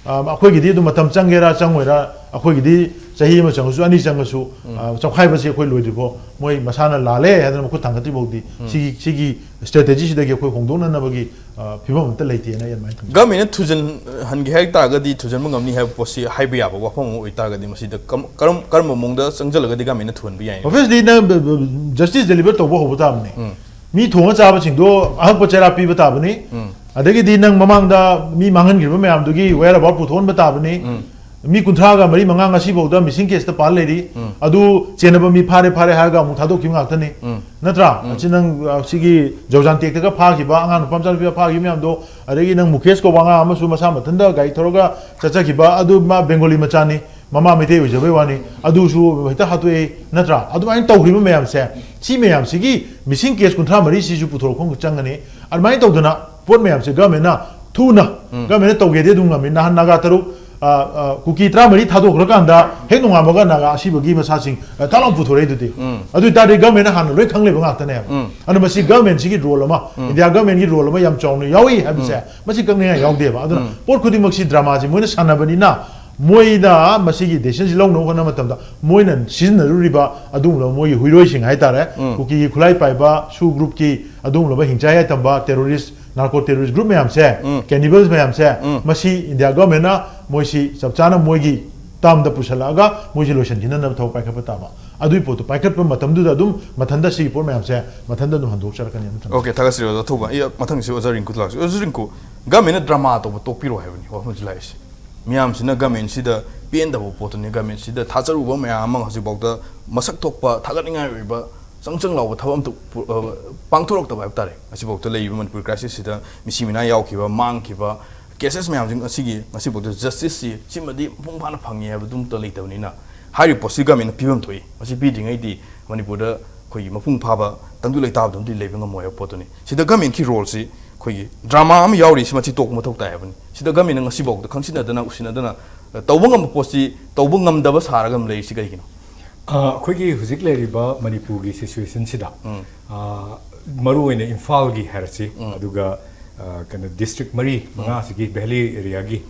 ꯑ, ꯑꯩꯈꯣꯏꯒꯤꯗꯤ ꯑꯗꯨꯝ ꯃꯇꯝ ꯆꯪꯒꯦꯔꯥ ꯆꯪꯉꯣꯏꯔꯥ, ꯑꯩꯈꯣꯏꯒꯤꯗꯤ ꯆꯍꯤ ꯑꯃ ꯆꯪꯉꯁꯨ, ꯑꯅꯤ ꯆꯪꯉꯁꯨ, ꯎꯝ꯫ ꯑ, ꯆꯞꯈꯥꯏꯕꯁꯤ ꯑꯩꯈꯣꯏ ꯂꯣꯏꯗ꯭ꯔꯤꯐꯥꯎ ꯃꯣꯏ ꯃꯁꯥꯅ ꯂꯥꯜꯂꯦ ꯍꯥꯏꯗꯅ ꯃꯈꯨꯠ ꯊꯥꯡꯒꯠꯇ꯭ꯔꯤ ꯐꯥꯎꯗꯤ ꯎꯝ꯫ ꯁꯤꯒꯤ, ꯁꯤꯒꯤ ꯁ꯭ꯇ꯭ꯔꯦꯇꯦꯖꯤꯁꯤꯗꯒꯤ ꯑꯩꯈꯣꯏ ꯍꯣꯡꯗꯣꯛꯅꯅꯕꯒꯤ, ꯑ, ꯐꯤꯕꯝ ꯑꯝꯇ ꯂꯩꯇꯦꯅ ꯑꯩ ꯑꯗꯨꯃꯥꯏꯅ ꯈꯟꯖꯩ꯫ ꯒꯚꯔꯟꯃꯦꯟꯅ ꯊꯨꯖꯟꯍꯟꯒꯦ ꯍꯥꯏ ꯇꯥꯔꯒꯗꯤ ꯊꯨꯖꯟꯕ ꯉꯝꯅꯤ ꯍꯥꯏꯕ ꯄꯣꯠꯁꯤ ꯍꯥꯏꯕ ꯌꯥꯕ ꯋꯥꯐꯝ ꯑꯃ ꯑꯣꯏꯇꯥꯔꯒꯗꯤ ꯃꯁꯤꯗ ꯀꯔꯝ-, ꯀꯔꯝ-, ꯀꯔꯝꯕ ꯃꯑꯣꯡꯗ ꯆꯪꯁꯤꯜꯂꯒꯗꯤ ꯒꯚꯔꯟꯃꯦꯟꯅ ꯊꯨꯍꯟꯕ ꯌꯥꯏ? Obviously ꯅꯪ ꯖꯁꯇꯤꯁ ꯗꯦꯂꯤꯚꯔ ꯇꯧꯕ ꯍꯧꯕ ꯇꯥꯕꯅꯤ꯫ ꯎꯝ꯫ ꯃꯤ ꯊꯣꯡꯉ ꯆꯥꯕꯁꯤꯡꯗꯣ ꯑꯍꯛꯄ ꯆꯩꯔꯥ ꯄꯤꯕ ꯇꯥꯕꯅꯤ꯫ ꯎꯝ꯫ ꯑꯗꯒꯤꯗꯤ ꯅꯪ ꯃꯃꯥꯡꯗ ꯃꯤ ꯃꯥꯡꯍꯟꯈ꯭ꯔꯤꯕ ꯃꯌꯥꯝꯗꯨꯒꯤ whereabout ꯄꯨꯊꯣꯛꯍꯟꯕ ꯇꯥꯕꯅꯤ꯫ ꯎꯝ꯫ ꯃꯤ ꯀꯨꯟꯊ꯭ꯔꯥꯒ ꯃꯔꯤ ꯃꯉꯥ ꯉꯁꯤꯐꯥꯎꯗ ꯃꯤꯁꯤꯡ ꯀꯦꯁꯇ ꯄꯥꯜ ꯂꯩꯔꯤ꯫ ꯎꯝ꯫ ꯑꯗꯨ ꯆꯦꯟꯅꯕ ꯃꯤ ꯐꯥꯔꯦ, ꯐꯥꯔꯦ ꯍꯥꯏꯔꯒ ꯑꯃꯨꯛ ꯊꯥꯗꯣꯛꯈꯤꯕ ꯉꯥꯛꯇꯅꯤ꯫ ꯎꯝ꯫ ꯅꯠꯇ꯭ꯔꯥ? ꯎꯝ꯫ ꯑꯁꯤ ꯅꯪ, ꯑ, ꯁꯤꯒꯤ ꯖꯧꯖꯥꯟꯇꯦꯛꯇꯒ ꯐꯥꯈꯤꯕ, ꯑꯉꯥꯡ ꯅꯨꯄꯥ ꯃꯆꯥ ꯅꯨꯄꯤꯒ ꯐꯥꯈꯤꯕ ꯃꯌꯥꯝꯗꯣ, ꯑꯗꯒꯤ ꯅꯪ ꯃꯨꯀꯦꯁ ꯀꯧꯕ ꯑꯉꯥꯡ ꯑꯃꯁꯨ ꯃꯁꯥ ꯃꯊꯟꯇ ꯒꯥꯔꯤ ꯊꯧꯔꯒ ꯆꯠꯆꯈꯤꯕ, ꯑꯗꯨ ꯃꯥ ꯕꯦꯡꯒꯣꯂꯤ ꯃꯆꯥꯅꯤ, ꯃꯃꯥ ꯃꯩꯇꯩ ꯑꯣꯏꯖꯕꯩ ꯋꯥꯅꯤ, ꯑꯗꯨꯁꯨ ꯍꯦꯛꯇ ꯍꯥꯠꯇꯣꯛꯑꯦ, ꯅꯠꯇ꯭ꯔꯥ? ꯑꯗꯨꯃꯥꯏꯅ ꯇꯧꯈ꯭ꯔꯤꯕ ꯃꯌꯥꯝꯁꯦ, ꯁꯤ ꯃꯌꯥꯝꯁꯤꯒꯤ ꯃꯤꯁꯤꯡ ꯀꯦꯁ ꯀꯨꯟꯊ꯭ꯔꯥ ꯃꯔꯤꯁꯤꯁꯨ ꯄꯨꯊꯣꯔꯛꯐꯝ ꯆꯪꯒꯅꯤ꯫ ꯑꯗꯨꯃꯥꯏꯅ ꯇꯧꯗꯅ ꯄꯣꯠ ꯃꯌꯥꯝꯁꯦ ꯒꯚꯔꯟꯃꯦꯟꯅ ꯊꯨꯅ ꯒꯃꯦꯟꯅ ꯇꯧꯒꯦꯗꯤ ꯑꯗꯨꯝ ꯉꯝꯃꯤ꯫ ꯅꯍꯥꯟ ꯅꯥꯒꯥ ꯇꯔꯨꯛ, ꯑ, ꯑ, ꯀꯨꯀꯤ ꯇꯔꯥꯃꯔꯤ ꯊꯥꯗꯣꯛꯈ꯭ꯔꯀꯥꯟꯗ ꯍꯦꯛ ꯅꯣꯡꯉꯥꯟꯕꯒ ꯅꯥꯒꯥ ꯑꯁꯤꯕꯒꯤ ꯃꯁꯥꯁꯤꯡ, ꯑ, ꯊꯥ ꯂꯥꯎ ꯄꯨꯊꯣꯔꯛꯏꯗꯨꯗꯤ꯫ ꯑꯗꯨ ꯑꯣꯏꯇꯥꯔꯗꯤ ꯒꯃꯦꯟꯅ ꯍꯥꯟꯅ ꯂꯣꯏ ꯈꯪꯂꯤꯕ ꯉꯥꯛꯇꯅꯦꯕ꯫ ꯑꯗꯨ ꯃꯁꯤ ꯒꯃꯦꯟꯁꯤꯒꯤ ꯔꯣꯜ ꯑꯃ, ꯏꯟꯗꯤꯌꯥ ꯒꯃꯦꯟꯒꯤ ꯔꯣꯜ ꯑꯃ ꯌꯥꯝ ꯆꯥꯎꯅ ꯌꯥꯎꯏ ꯍꯥꯏꯕꯁꯦ ꯃꯁꯤ ꯀꯛꯅꯤꯡꯉꯥꯏ ꯌꯥꯎꯗꯦꯕ꯫ ꯑꯗꯨꯅ ꯄꯣꯠ ꯈꯨꯗꯤꯡꯃꯛꯁꯤ ꯗ꯭ꯔꯃꯥꯁꯤ ꯃꯣꯏꯅ ꯁꯥꯟꯅꯕꯅꯤꯅ, ꯃꯣꯏꯅ ꯃꯁꯤꯒꯤ ꯗꯤꯁꯤꯖꯟꯁꯤ ꯂꯧꯅꯕ ꯍꯣꯠꯅꯕ ꯃꯇꯝꯗ ꯃꯣꯏꯅ ꯁꯤꯖꯤꯟꯅꯔꯨꯔꯤꯕ ꯑꯗꯨꯒꯨꯝꯂꯕ ꯃꯣꯏꯒꯤ ꯍꯨꯏꯔꯣꯏꯁꯤꯡ ꯍꯥꯏꯇꯥꯔꯦ, ꯀꯨꯀꯤꯒꯤ ꯈꯨꯠꯂꯥꯏ ꯄꯥꯏꯕ ꯁꯨ ꯒ꯭ꯔꯨꯞꯀꯤ ꯑꯗꯨꯒꯨꯝꯂꯕ ꯍꯤꯡꯆꯥꯏ ꯌꯥꯏꯇꯝꯕ ꯇꯦꯔꯣꯔꯤꯁ, ꯅꯥꯔꯀꯣ ꯇꯦꯔꯣꯔꯤꯁ ꯒ꯭ꯔꯨꯞ ꯃꯌꯥꯝꯁꯦ, ꯀꯦꯅꯤꯕꯜꯁ ꯃꯌꯥꯝꯁꯦ, ꯃꯁꯤ ꯏꯟꯗꯤꯌꯥ ꯒꯚꯔꯟꯃꯦꯟꯅ ꯃꯣꯏꯁꯤ ꯆꯞ ꯆꯥꯅ ꯃꯣꯏꯒꯤ ꯇꯥꯝꯗ ꯄꯨꯁꯜꯂꯛꯑꯒ ꯃꯣꯏꯁꯤ ꯂꯣꯏꯁꯤꯟꯈꯤꯅꯅꯕ ꯊꯕꯛ ꯄꯥꯏꯈꯠꯄ ꯇꯥꯕ꯫ ꯑꯗꯨꯒꯤ ꯄꯣꯠꯇꯨ ꯄꯥꯏꯈꯠꯄ ꯃꯇꯝꯗꯨꯗ ꯑꯗꯨꯝ ꯃꯊꯟꯇ ꯁꯤꯒꯤ ꯄꯣꯠ ꯃꯌꯥꯝꯁꯦ ꯃꯊꯟꯇ ꯑꯗꯨꯝ ꯍꯟꯗꯣꯛꯆꯔꯛꯀꯅꯤ꯫ ꯑꯣꯀꯦ, ꯊꯥꯒꯠꯆꯔꯤ ꯑꯣꯖꯥ ꯊꯧꯕ꯫ ꯑꯩ ꯃꯊꯪꯁꯤ ꯑꯣꯖꯥ ꯔꯤꯡꯀꯨꯗ ꯂꯥꯛꯁꯤ꯫ ꯑꯣꯖꯥ ꯔꯤꯡꯀꯨ, ꯒꯃꯦꯟꯅ ꯗ꯭ꯔꯃꯥ ꯇꯧꯕ ꯇꯣꯛꯄꯤꯔꯣ ꯍꯥꯏꯕꯅꯤ ꯋꯥꯐꯝꯁꯤ ꯂꯥꯛꯏꯁꯦ꯫ ꯃꯤꯌꯥꯝꯁꯤꯅ ꯒꯃꯦꯟꯁꯤꯗ ꯄꯦꯟꯗꯕ ꯄꯣꯠꯇꯨꯅꯤ, ꯒꯃꯦꯟꯁꯤꯗ ꯊꯥꯖꯔꯨꯕ ꯃꯌꯥꯝ ꯑꯃ ꯍꯧꯖꯤꯛꯐꯥꯎꯗ ꯃꯁꯛ ꯊꯣꯛꯄ, ꯊꯥꯒꯠꯅꯤꯡꯉꯥꯏ ꯑꯣꯏꯕ, ꯆꯪ ꯆꯪ ꯂꯥꯎꯕ ꯊꯕꯛ ꯑꯝꯇ ꯄꯨ-, ꯑ, ꯄꯥꯡꯊꯣꯔꯛꯇꯕ ꯍꯥꯏꯕ ꯇꯥꯔꯦ꯫ ꯉꯁꯤꯐꯥꯎꯗ ꯂꯩꯔꯤꯕ ꯃꯅꯤꯄꯨꯔ ꯀ꯭ꯔꯥꯏꯁꯤꯁꯁꯤꯗ ꯃꯤꯁꯤ ꯃꯤꯅꯥ ꯌꯥꯎꯈꯤꯕ, ꯃꯥꯡꯈꯤꯕ, ꯀꯦꯁꯦꯁ ꯃꯌꯥꯝꯁꯤꯡ ꯑꯁꯤꯒꯤ ꯉꯁꯤꯐꯥꯎꯗ ꯖꯁꯇꯤꯁꯁꯤ ꯁꯤꯃꯗꯤ ꯃꯄꯨꯡ ꯐꯥꯅ ꯐꯪꯉꯤ ꯍꯥꯏꯕꯗꯨ ꯑꯝꯇ ꯂꯩꯇꯕꯅꯤꯅ, ꯍꯥꯏꯔꯤꯕ ꯄꯣꯠꯁꯤ ꯒꯃꯦꯟꯅ ꯄꯤꯐꯝ ꯊꯣꯛꯏ꯫ ꯃꯁꯤ ꯄꯤꯗ꯭ꯔꯤꯉꯩꯗꯤ ꯃꯅꯤꯄꯨꯔꯗ ꯑꯩꯈꯣꯏꯒꯤ ꯃꯄꯨꯡ ꯐꯥꯕ ꯇꯪꯗꯨ ꯂꯩꯇꯥꯕꯗꯨꯃꯗꯤ ꯂꯩꯕ ꯉꯝꯃꯣꯏ ꯍꯥꯏꯕ ꯄꯣꯠꯇꯨꯅꯤ꯫ ꯁꯤꯗ ꯒꯃꯦꯟꯒꯤ ꯔꯣꯜꯁꯤ ꯑꯩꯈꯣꯏꯒꯤ ꯗ꯭ꯔꯃꯥ ꯑꯃ ꯌꯥꯎꯔꯤ, ꯁꯤ ꯃꯁꯤ ꯇꯣꯛꯄ ꯃꯊꯧ ꯇꯥꯏ ꯍꯥꯏꯕꯅꯤ꯫ ꯁꯤꯗ ꯒꯃꯦꯟꯅ ꯉꯁꯤꯐꯥꯎꯗ ꯈꯪꯁꯤꯟꯅꯗꯅ, ꯎꯁꯤꯟꯅꯗꯅ, ꯑ, ꯇꯧꯕ ꯉꯝꯕ ꯄꯣꯠꯁꯤ ꯇꯧꯕ ꯉꯝꯗꯕ ꯁꯥꯔꯒ ꯑꯗꯨꯝ ꯂꯩꯔꯤꯁꯤ ꯀꯩꯒꯤꯅꯣ? ꯑ, ꯑꯩꯈꯣꯏꯒꯤ ꯍꯧꯖꯤꯛ ꯂꯩꯔꯤꯕ ꯃꯅꯤꯄꯨꯔꯒꯤ ꯁꯤꯆꯨꯋꯦꯁꯟꯁꯤꯗ, ꯎꯝ꯫ ꯑ, ꯃꯔꯨꯑꯣꯏꯅ ꯏꯝꯐꯥꯜꯒꯤ ꯍꯥꯏꯔꯁꯤ, ꯎꯝ꯫ ꯑꯗꯨꯒ, ꯑ, ꯀꯩꯅꯣ, ꯗꯤꯁꯇ꯭ꯔꯤꯛ ꯃꯔꯤ ꯎꯝ꯫ ꯃꯉꯥꯁꯤꯒꯤ ꯚꯦꯂꯤ ꯑꯦꯔꯤꯌꯥꯒꯤ,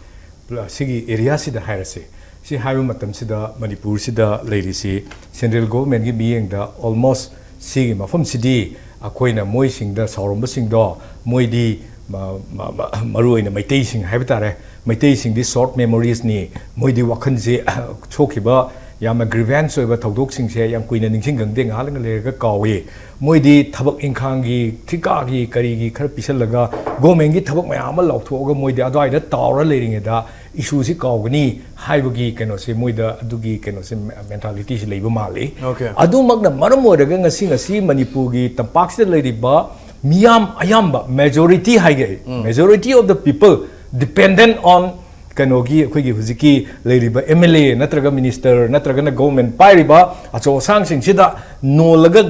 ꯄ꯭ꯂ-, ꯁꯤꯒꯤ ꯑꯦꯔꯤꯌꯥꯁꯤꯗ ꯍꯥꯏꯔꯁꯤ, ꯁꯤ ꯍꯥꯏꯕ ꯃꯇꯝꯁꯤꯗ ꯃꯅꯤꯄꯨꯔꯁꯤꯗ ꯂꯩꯔꯤꯁꯤ ꯁꯦꯟꯇ꯭ꯔꯦꯜ ꯒꯣꯚꯔꯟꯃꯦꯟꯠꯀꯤ ꯃꯤꯠꯌꯦꯡꯗ ꯑꯣꯜꯃꯣꯁ ꯁꯤꯒꯤ ꯃꯐꯝꯁꯤꯗꯤ ꯑꯩꯈꯣꯏꯅ ꯃꯣꯏꯁꯤꯡꯗ ꯁꯥꯎꯔꯝꯕꯁꯤꯡꯗꯣ, ꯃꯣꯏꯗꯤ ꯃ-, ꯃ-, ꯃ-, ꯃꯔꯨꯑꯣꯏꯅ ꯃꯩꯇꯩꯁꯤꯡ ꯍꯥꯏꯕ ꯇꯥꯔꯦ, ꯃꯩꯇꯩꯁꯤꯡꯗꯤ ꯁꯣꯔꯠ ꯃꯦꯃꯣꯔꯤꯁꯅꯤ, ꯃꯣꯏꯗꯤ ꯋꯥꯈꯜꯁꯦ ꯁꯣꯛꯈꯤꯕ ꯌꯥꯝꯅ ꯒ꯭ꯔꯤꯚꯦꯟꯁ ꯑꯣꯏꯕ ꯊꯧꯗꯣꯛꯁꯤꯡꯁꯦ ꯌꯥꯝ ꯀꯨꯏꯅ ꯅꯤꯡꯁꯤꯡꯒꯟꯗꯦ, ꯉꯥꯏꯍꯥꯛ ꯂꯩꯔꯒ ꯀꯥꯎꯏ꯫ ꯃꯣꯏꯗꯤ ꯊꯕꯛ ꯏꯪꯈꯥꯡꯒꯤ, ꯊꯤꯀꯥꯒꯤ, ꯀꯔꯤꯒꯤ ꯈꯔ ꯄꯤꯁꯜꯂꯒ ꯒꯣꯔꯃꯦꯟꯒꯤ ꯊꯕꯛ ꯃꯌꯥꯝ ꯑꯃ ꯂꯥꯎꯊꯣꯛꯑꯒ ꯃꯣꯏꯗꯤ ꯑꯗꯨꯋꯥꯏꯗ ꯇꯥꯎꯔ ꯂꯩꯔꯤꯉꯩꯗ ꯏꯁꯨꯁꯤ ꯀꯥꯎꯒꯅꯤ ꯍꯥꯏꯕꯒꯤ ꯀꯩꯅꯣꯁꯦ, ꯃꯣꯏꯗ ꯑꯗꯨꯒꯤ ꯀꯩꯅꯣꯁꯦ, ꯃꯦꯟꯇꯥꯂꯤꯇꯤꯁꯦ ꯂꯩꯕ ꯃꯥꯜꯂꯤ꯫ ꯑꯣꯀꯦ꯫ ꯑꯗꯨꯃꯛꯅ ꯃꯔꯝ ꯑꯣꯏꯔꯒ ꯉꯁꯤ, ꯉꯁꯤ ꯃꯅꯤꯄꯨꯔꯒꯤ ꯇꯝꯄꯥꯛꯁꯤꯗ ꯂꯩꯔꯤꯕ ꯃꯤꯌꯥꯝ ꯑꯌꯥꯝꯕ, ꯃꯦꯖꯣꯔꯤꯇꯤ ꯍꯥꯏꯒꯦ ꯑꯩ, ꯎꯝ꯫ Majority of the people dependent on ꯀꯩꯅꯣꯒꯤ, ꯑꯩꯈꯣꯏꯒꯤ ꯍꯧꯖꯤꯛꯀꯤ ꯂꯩꯔꯤꯕ ꯑꯦꯝ ꯑꯦꯜ ꯑꯦ ꯅꯠꯇ꯭ꯔꯒ ꯃꯤꯅꯤꯁꯇꯔ ꯅꯠꯇ꯭ꯔꯒꯅ ꯒꯣꯔꯃꯦꯟ ꯄꯥꯏꯔꯤꯕ ꯑꯆꯧ ꯑꯁꯥꯡꯁꯤꯡꯁꯤꯗ ꯅꯣꯜꯂꯒ,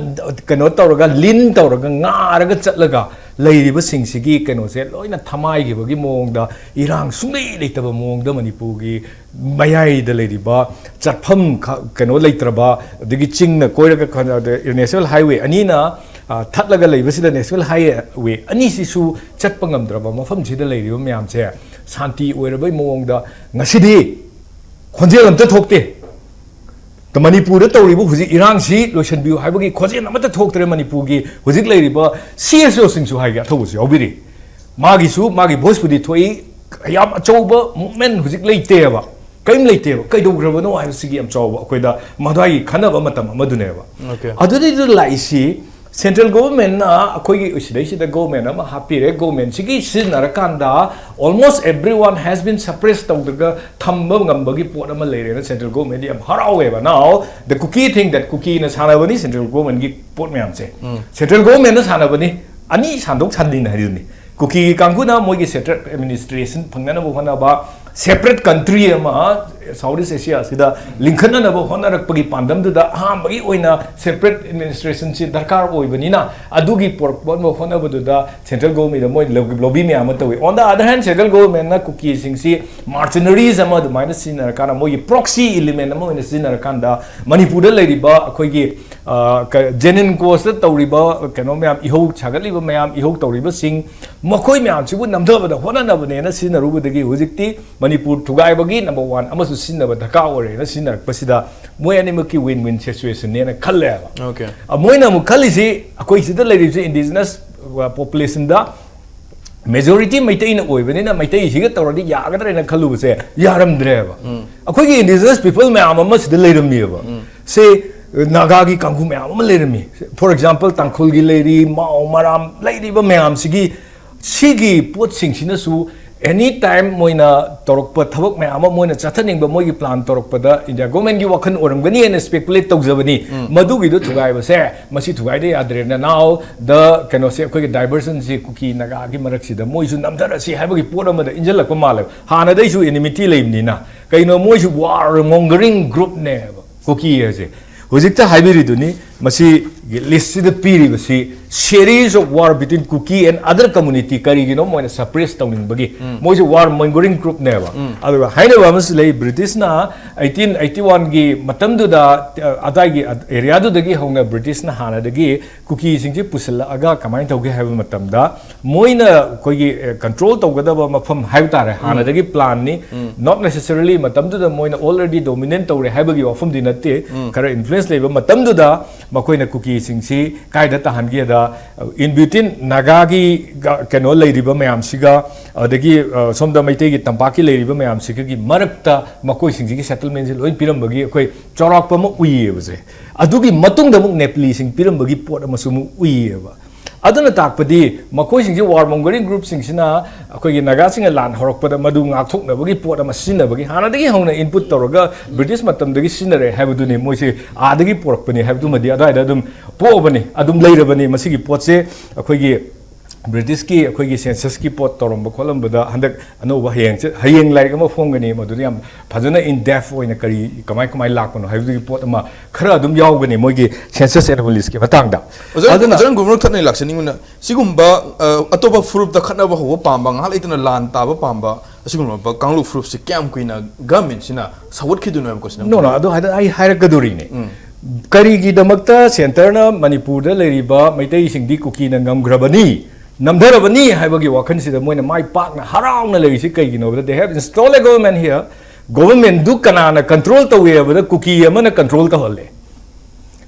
ꯀꯩꯅꯣ ꯇꯧꯔꯒ, ꯂꯤꯟ ꯇꯧꯔꯒ, ꯉꯥꯔꯒ ꯆꯠꯂꯒ ꯂꯩꯔꯤꯕꯁꯤꯡꯁꯤꯒꯤ ꯀꯩꯅꯣꯁꯦ ꯂꯣꯏꯅ ꯊꯃꯥꯏꯈꯤꯕꯒꯤ ꯃꯑꯣꯡꯗ, ꯏꯔꯥꯡ ꯁꯨꯡꯂꯩ ꯂꯩꯇꯕ ꯃꯑꯣꯡꯗ ꯃꯅꯤꯄꯨꯔꯒꯤ ꯃꯌꯥꯏꯗ ꯂꯩꯔꯤꯕ ꯆꯠꯐꯝ ꯈ-, ꯀꯩꯅꯣ ꯂꯩꯇ꯭ꯔꯕ, ꯑꯗꯒꯤ ꯆꯤꯡꯅ ꯀꯣꯏꯔꯒ ꯈ-, ꯑꯗ National Highway ꯑꯅꯤꯅ, ꯑ, ꯊꯠꯂꯒ ꯂꯩꯕꯁꯤꯗ National Highway ꯑꯅꯤꯁꯤꯁꯨ ꯆꯠꯄ ꯉꯝꯗ꯭ꯔꯕ ꯃꯐꯝꯁꯤꯗ ꯂꯩꯔꯤꯕ ꯃꯌꯥꯝꯁꯦ ꯁꯥꯟꯇꯤ ꯑꯣꯏꯔꯕꯩ ꯃꯑꯣꯡꯗ ꯉꯁꯤꯗꯤ ꯈꯣꯟꯖꯦꯜ ꯑꯝꯇ ꯊꯣꯛꯇꯦ꯫ ꯃꯅꯤꯄꯨꯔꯗ ꯇꯧꯔꯤꯕ ꯍꯧꯖꯤꯛ ꯏꯔꯥꯡꯁꯤ ꯂꯣꯏꯁꯤꯟꯕꯤꯌꯨ ꯍꯥꯏꯕꯒꯤ ꯈꯣꯟꯖꯦꯜ ꯑꯃꯠꯇ ꯊꯣꯛꯇ꯭ꯔꯦ꯫ ꯃꯅꯤꯄꯨꯔꯒꯤ ꯍꯧꯖꯤꯛ ꯂꯩꯔꯤꯕ C S O ꯁꯤꯡꯁꯨ ꯍꯥꯏꯒꯦ, ꯑꯊꯧꯕꯁꯨ ꯌꯥꯎꯕꯤꯔꯤ꯫ ꯃꯥꯒꯤꯁꯨ ꯃꯥꯒꯤ voice ꯄꯨꯗꯤ ꯊꯣꯛꯏ, ꯌꯥꯝ ꯑꯆꯧꯕ movement ꯍꯧꯖꯤꯛ ꯂꯩꯇꯦꯕ꯫ ꯀꯔꯤꯝ ꯂꯩꯇꯦꯕ꯫ ꯀꯩꯗꯧꯈ꯭ꯔꯕꯅꯣ ꯍꯥꯏꯕꯁꯤꯒꯤ ꯌꯥꯝ ꯆꯥꯎꯕ ꯑꯩꯈꯣꯏꯗ ꯃꯗꯨꯒꯤ ꯈꯟꯅꯕ ꯃꯇꯝ ꯑꯃꯗꯨꯅꯦꯕ꯫ Okay. ꯑꯗꯨꯗꯩꯗꯨꯗ ꯂꯥꯛꯏꯁꯤ central government ꯅ ꯑꯩꯈꯣꯏꯒꯤ ꯁꯤꯗꯩꯁꯤꯗ government ꯑꯃ ꯍꯥꯞꯄꯤꯔꯦ, government ꯁꯤꯒꯤ ꯁꯤꯖꯤꯟꯅꯔꯀꯥꯟꯗ almost everyone has been suppress ꯇꯧꯗ꯭ꯔꯒ ꯊꯝꯕ ꯉꯝꯕꯒꯤ ꯄꯣꯠ ꯑꯃ ꯂꯩꯔꯦꯅ central government ꯗꯤ ꯌꯥꯝ ꯍꯔꯥꯎꯋꯦꯕ꯫ Now the Kuki thing that ꯀꯨꯀꯤꯅ ꯁꯥꯟꯅꯕꯅꯤ central government ꯒꯤ ꯄꯣꯠ ꯃꯌꯥꯝꯁꯦ꯫ Central government ꯅ ꯁꯥꯟꯅꯕꯅꯤ, ꯑꯅꯤ ꯁꯥꯟꯗꯣꯛ ꯁꯥꯟꯗꯤꯟ ꯍꯥꯏꯗꯨꯅꯤ꯫ ꯀꯨꯀꯤꯒꯤ ꯀꯥꯡꯕꯨꯅ ꯃꯣꯏꯒꯤ separate administration ꯐꯪꯅꯅꯕ ꯍꯣꯠꯅꯕ, separate country ꯑꯃ South East Asia ꯁꯤꯗ ꯂꯤꯡꯈꯠꯅꯅꯕ ꯍꯣꯠꯅꯔꯛꯄꯒꯤ ꯄꯥꯟꯗꯝꯗꯨꯗ ꯑꯍꯥꯟꯕꯒꯤ ꯑꯣꯏꯅ separate administration ꯁꯤ ꯗꯔꯀꯥꯔ ꯑꯣꯏꯕꯅꯤꯅ, ꯑꯗꯨꯒꯤ ꯄꯨꯔꯛꯅꯕ ꯍꯣꯠꯅꯕꯗꯨꯗ central government ꯗ ꯃꯣꯏ lobby ꯃꯌꯥꯝ ꯑꯃ ꯇꯧꯏ꯫ On the other hand, central government ꯅ ꯀꯨꯀꯤꯁꯤꯡꯁꯤ mercenaries ꯑꯃ ꯑꯗꯨꯃꯥꯏꯅ ꯁꯤꯖꯤꯟꯅꯔꯀꯥꯟꯗ, ꯃꯣꯏꯒꯤ proxy element ꯑꯃ ꯑꯣꯏꯅ ꯁꯤꯖꯤꯟꯅꯔꯀꯥꯟꯗ, ꯃꯅꯤꯄꯨꯔꯗ ꯂꯩꯔꯤꯕ ꯑꯩꯈꯣꯏꯒꯤ, ꯑ, ꯀ-, genuine cause ꯇ ꯇꯧꯔꯤꯕ ꯀꯩꯅꯣ ꯃꯌꯥꯝ, ꯏꯍꯧ ꯁꯥꯒꯠꯂꯤꯕ ꯃꯌꯥꯝ, ꯏꯍꯧ ꯇꯧꯔꯤꯕꯁꯤꯡ, ꯃꯈꯣꯏ ꯃꯌꯥꯝꯁꯤꯕꯨ ꯅꯝꯊꯕꯗ ꯍꯣꯠꯅꯅꯕꯅꯦꯅ ꯁꯤꯖꯤꯟꯅꯔꯨꯕꯗꯒꯤ ꯍꯧꯖꯤꯛꯇꯤ ꯃꯅꯤꯄꯨꯔ ꯊꯨꯒꯥꯏꯕꯒꯤ number one ꯑꯃꯁꯨ ꯁꯤꯖꯤꯟꯅꯕ ꯗꯔꯀꯥꯔ ꯑꯣꯏꯔꯦꯅ ꯁꯤꯖꯤꯟꯅꯔꯛꯄꯁꯤꯗ ꯃꯣꯏ ꯑꯅꯤꯃꯛꯀꯤ win win situation ꯅꯦꯅ ꯈꯜꯂꯦꯕ꯫ Okay. ꯑ, ꯃꯣꯏꯅ ꯑꯃꯨꯛ ꯈꯜꯂꯤꯁꯤ ꯑꯩꯈꯣꯏ ꯁꯤꯗ ꯂꯩꯔꯤꯕꯁꯤ indigenous population ꯗ majority ꯃꯩꯇꯩꯅ ꯑꯣꯏꯕꯅꯤꯅ ꯃꯩꯇꯩꯁꯤꯒ ꯇꯧꯔꯗꯤ ꯌꯥꯒꯗ꯭ꯔꯦꯅ ꯈꯜꯂꯨꯕꯁꯦ ꯌꯥꯔꯝꯗ꯭ꯔꯦꯕ꯫ ꯑꯩꯈꯣꯏꯒꯤ indigenous people ꯃꯌꯥꯝ ꯑꯃ ꯁꯤꯗ ꯂꯩꯔꯝꯃꯤꯑꯕ꯫ ꯁꯦ, ꯅꯥꯒꯥꯒꯤ ꯀꯥꯡꯕꯨ ꯃꯌꯥꯝ ꯑꯃ ꯂꯩꯔꯝꯃꯤ꯫ For example, ꯇꯥꯡꯈꯨꯜꯒꯤ ꯂꯩꯔꯤ, ꯃꯥꯎ, ꯃꯔꯥꯝ ꯂꯩꯔꯤꯕ ꯃꯌꯥꯝꯁꯤꯒꯤ, ꯁꯤꯒꯤ ꯄꯣꯠꯁꯤꯡꯁꯤꯅꯁꯨ any time ꯃꯣꯏꯅ ꯇꯧꯔꯛꯄ ꯊꯕꯛ ꯃꯌꯥꯝ ꯑꯃ ꯃꯣꯏꯅ ꯆꯠꯊꯅꯤꯡꯕ ꯃꯣꯏꯒꯤ plan ꯇꯧꯔꯛꯄꯗ India government ꯒꯤ ꯋꯥꯈꯜ ꯑꯣꯏꯔꯝꯒꯅꯤ ꯍꯥꯏꯅ speculate ꯇꯧꯖꯕꯅꯤ꯫ ꯃꯗꯨꯒꯤꯗꯣ ꯊꯨꯒꯥꯏꯕꯁꯦ, ꯃꯁꯤ ꯊꯨꯒꯥꯏꯗ ꯌꯥꯗ꯭ꯔꯦꯅ now the ꯀꯩꯅꯣꯁꯦ, ꯑꯩꯈꯣꯏꯒꯤ diversion ꯁꯤ ꯀꯨꯀꯤ ꯅꯥꯒꯥꯒꯤ ꯃꯔꯛꯁꯤꯗ ꯃꯣꯏꯁꯨ ꯅꯝꯊꯔꯁꯤ ꯍꯥꯏꯕꯒꯤ ꯄꯣꯠ ꯑꯃꯗ ꯏꯟꯁꯤꯜꯂꯛꯄ ꯃꯥꯜꯂꯦꯕ꯫ ꯍꯥꯟꯅꯗꯩꯁꯨ enmity ꯂꯩꯕꯅꯤꯅ, ꯀꯩꯅꯣ, ꯃꯣꯏꯁꯨ war mongering group ꯅꯦꯕ ꯀꯨꯀꯤ ꯍꯥꯏꯁꯦ꯫ ꯍꯧꯖꯤꯛꯇ ꯍꯥꯏꯕꯤꯔꯤꯗꯨꯅꯤ, ꯃꯁꯤꯒꯤ ꯂꯤꯁꯁꯤꯗ ꯄꯤꯔꯤꯕꯁꯤ series of war between Kuki and other community, ꯀꯔꯤꯒꯤꯅꯣ ꯃꯣꯏꯅ suppress ꯇꯧꯅꯤꯡꯕꯒꯤ, ꯃꯣꯏꯁꯦ war mongering groupꯅꯦꯕ꯫ ꯑꯗꯨꯒ ꯍꯥꯏꯅꯕ ꯑꯃꯁꯨ ꯂꯩ, ꯕ꯭ꯔꯤꯇꯤꯁꯅ eighteen eighty oneꯒꯤ ꯃꯇꯝꯗꯨꯗ, ꯑ, ꯑꯗꯥꯏꯒꯤ ꯑꯦꯔꯤꯌꯥꯗꯨꯗꯒꯤ ꯍꯧꯅ ꯕ꯭ꯔꯤꯇꯤꯁꯅ ꯍꯥꯟꯅꯗꯒꯤ ꯀꯨꯀꯤꯁꯤꯡꯁꯤ ꯄꯨꯁꯤꯜꯂꯛꯑꯒ ꯀꯃꯥꯏꯅ ꯇꯧꯒꯦ ꯍꯥꯏꯕ ꯃꯇꯝꯗ, ꯃꯣꯏꯅ ꯑꯩꯈꯣꯏꯒꯤ, ꯑ, control ꯇꯧꯒꯗꯕ ꯃꯐꯝ ꯍꯥꯏꯕ ꯇꯥꯔꯦ, ꯍꯥꯟꯅꯗꯒꯤ planꯅꯤ, not necessarily ꯃꯇꯝꯗꯨꯗ ꯃꯣꯏꯅ already dominate ꯇꯧꯔꯦ ꯍꯥꯏꯕꯒꯤ ꯋꯥꯐꯝꯗꯤ ꯅꯠꯇꯦ, ꯈꯔ influence ꯂꯩꯕ ꯃꯇꯝꯗꯨꯗ ꯃꯈꯣꯏꯅ ꯀꯨꯀꯤꯁꯤꯡꯁꯤ ꯀꯥꯏꯗ ꯇꯥꯍꯟꯒꯦꯗ, in between ꯅꯥꯒꯥꯒꯤ ꯒ-, ꯀꯩꯅꯣ ꯂꯩꯔꯤꯕ ꯃꯌꯥꯝꯁꯤꯒ, ꯑꯗꯒꯤ, ꯑ, ꯁꯣꯝꯗ ꯃꯩꯇꯩꯒꯤ ꯇꯝꯄꯥꯛꯀꯤ ꯂꯩꯔꯤꯕ ꯃꯌꯥꯝꯁꯤꯒꯤ ꯃꯔꯛꯇ ꯃꯈꯣꯏꯁꯤꯡꯁꯤꯒꯤ settlementꯁꯤ ꯂꯣꯏ ꯄꯤꯔꯝꯕꯒꯤ ꯑꯩꯈꯣꯏ ꯆꯥꯎꯔꯥꯛꯄ ꯑꯃ ꯎꯏꯌꯦꯕꯁꯦ꯫ ꯑꯗꯨꯒꯤ ꯃꯇꯨꯡꯗ ꯑꯃꯨꯛ ꯅꯦꯄꯂꯤꯁꯤꯡ ꯄꯤꯔꯝꯕꯒꯤ ꯄꯣꯠ ꯑꯃꯁꯨ ꯑꯃꯨꯛ ꯎꯏꯌꯦꯕ꯫ ꯑꯗꯨꯅ ꯇꯥꯛꯄꯗꯤ ꯃꯈꯣꯏꯁꯤꯡꯁꯤ war mongering groupꯁꯤꯡꯁꯤꯅ ꯑꯩꯈꯣꯏꯒꯤ ꯅꯥꯒꯥꯁꯤꯡꯅ ꯂꯥꯟ ꯍꯧꯔꯛꯄꯗ ꯃꯗꯨ ꯉꯥꯛꯊꯣꯛꯅꯕꯒꯤ ꯄꯣꯠ ꯑꯃ ꯁꯤꯖꯤꯟꯅꯕꯒꯤ, ꯍꯥꯟꯅꯗꯒꯤ ꯍꯧꯅ input ꯇꯧꯔꯒ ꯕ꯭ꯔꯤꯇꯤꯁ ꯃꯇꯝꯗꯒꯤ ꯁꯤꯖꯤꯟꯅꯔꯦ ꯍꯥꯏꯕꯗꯨꯅꯤ, ꯃꯣꯏꯁꯤ ꯑꯥꯗꯒꯤ ꯄꯨꯔꯛꯄꯅꯤ ꯍꯥꯏꯕꯗꯨꯃꯗꯤ ꯑꯗꯨꯋꯥꯏꯗ ꯑꯗꯨꯝ ꯄꯣꯛꯑꯕꯅꯤ, ꯑꯗꯨꯝ ꯂꯩꯔꯕꯅꯤ꯫ ꯃꯁꯤꯒꯤ ꯄꯣꯠꯁꯦ ꯑꯩꯈꯣꯏꯒꯤ ꯕ꯭ꯔꯤꯇꯤꯁꯀꯤ ꯑꯩꯈꯣꯏꯒꯤ censusꯀꯤ ꯄꯣꯠ ꯇꯧꯔꯝꯕ ꯈꯣꯠꯂꯝꯕꯗ ꯍꯟꯗꯛ ꯑꯅꯧꯕ ꯍꯌꯦꯡꯁꯦ, ꯍꯌꯦꯡ ꯂꯥꯏꯔꯤꯛ ꯑꯃ ꯐꯣꯡꯒꯅꯤ, ꯃꯗꯨꯗ ꯌꯥꯝ ꯐꯖꯅ in depth ꯑꯣꯏꯅ ꯀꯔꯤ, ꯀꯃꯥꯏ ꯀꯃꯥꯏ ꯂꯥꯛꯄꯅꯣ ꯍꯥꯏꯕꯗꯨꯒꯤ ꯄꯣꯠ ꯑꯃ ꯈꯔ ꯑꯗꯨꯝ ꯌꯥꯎꯒꯅꯤ ꯃꯣꯏꯒꯤ census and holiesꯀꯤ ꯃꯇꯥꯡꯗ꯫ ꯑꯣꯖꯥ, ꯑꯗꯨꯅ ꯑꯣꯖꯥ ꯒꯨꯔꯃꯨꯔ ꯊꯠꯅ ꯂꯥꯛꯆꯅꯤꯡꯕꯅ, ꯁꯤꯒꯨꯝꯕ, ꯑ, ꯑꯇꯣꯞꯄ ꯐꯨꯔꯨꯞꯇ ꯈꯠꯅꯕ ꯍꯧꯕ ꯄꯥꯝꯕ, ꯉꯥꯏꯍꯥꯛ ꯂꯩꯇꯅ ꯂꯥꯟ ꯇꯥꯕ ꯄꯥꯝꯕ, ꯑꯁꯤꯒꯨꯝꯂꯕ ꯀꯥꯡꯂꯨꯞ ꯐꯨꯔꯨꯞꯁꯤ ꯀꯌꯥꯝ ꯀꯨꯏꯅ ꯒꯃꯦꯟꯁꯤꯅ ꯁꯧꯒꯠꯈꯤꯗꯣꯏꯅꯣ ꯍꯥꯏꯕ question ꯑꯃ ꯅꯣ, ꯅꯣ, ꯂꯩ꯫ ꯑꯗꯨ ꯍꯥꯏꯗ-, ꯑꯩ ꯍꯥꯏꯔꯛꯀꯗꯣꯔꯤꯅꯦ꯫ ꯀꯔꯤꯒꯤꯗꯃꯛꯇ centreꯅ ꯃꯅꯤꯄꯨꯔꯗ ꯂꯩꯔꯤꯕ ꯃꯩꯇꯩꯁꯤꯡꯗꯤ ꯀꯨꯀꯤꯅ ꯉꯝꯈ꯭ꯔꯕꯅꯤ, ꯅꯝꯊꯔꯕꯅꯤ ꯍꯥꯏꯕꯒꯤ ꯋꯥꯈꯜꯁꯤꯗ ꯃꯣꯏꯅ ꯃꯥꯏ ꯄꯥꯛꯅ ꯍꯔꯥꯎꯅ ꯂꯩꯔꯤꯁꯤ ꯀꯩꯒꯤꯅꯣ ꯍꯥꯏꯕꯗ, they have installed a government here, governmentꯗꯨ ꯀꯅꯥꯅ control ꯇꯧꯏ ꯍꯥꯏꯕꯗ ꯀꯨꯀꯤ ꯑꯃꯅ control ꯇꯧꯍꯜꯂꯦ꯫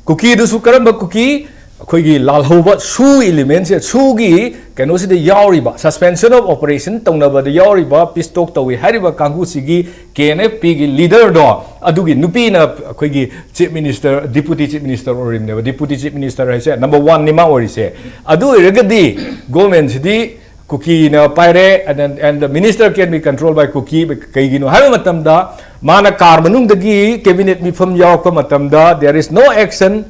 ꯀꯨꯀꯤꯗꯨꯁꯨ ꯀꯔꯝꯕ ꯀꯨꯀꯤ? ꯑꯩꯈꯣꯏꯒꯤ ꯂꯥꯜꯍꯧꯕ ꯁꯨ elementꯁꯦ, ꯁꯨꯒꯤ ꯀꯩꯅꯣꯁꯤꯗ ꯌꯥꯎꯔꯤꯕ, suspension of operation ꯇꯧꯅꯕꯗ ꯌꯥꯎꯔꯤꯕ, peace talk ꯇꯧꯏ ꯍꯥꯏꯔꯤꯕ ꯀꯥꯡꯕꯨꯁꯤꯒꯤ KNFPꯒꯤ leaderꯗꯣ, ꯑꯗꯨꯒꯤ ꯅꯨꯄꯤꯅ ꯑꯩꯈꯣꯏꯒꯤ chief minister, deputy chief minister ꯑꯣꯏꯔꯤꯕꯅꯦꯕ꯫ Deputy chief minister ꯍꯥꯏꯁꯦ number oneꯅꯤ ꯃꯥ ꯑꯣꯏꯔꯤꯁꯦ꯫ ꯑꯗꯨ ꯑꯣꯏꯔꯒꯗꯤ governmentꯁꯤꯗꯤ ꯀꯨꯀꯤꯅ ꯄꯥꯏꯔꯦ, and, and the minister can be controlled by ꯀꯨꯀꯤ꯫ ꯀꯩꯒꯤꯅꯣ ꯍꯥꯏꯕ ꯃꯇꯝꯗ, ꯃꯥꯅ ꯀꯥꯔ ꯃꯅꯨꯡꯗꯒꯤ cabinet ꯃꯤꯐꯝ ꯌꯥꯎꯔꯛꯄ ꯃꯇꯝꯗ, there is no action꯫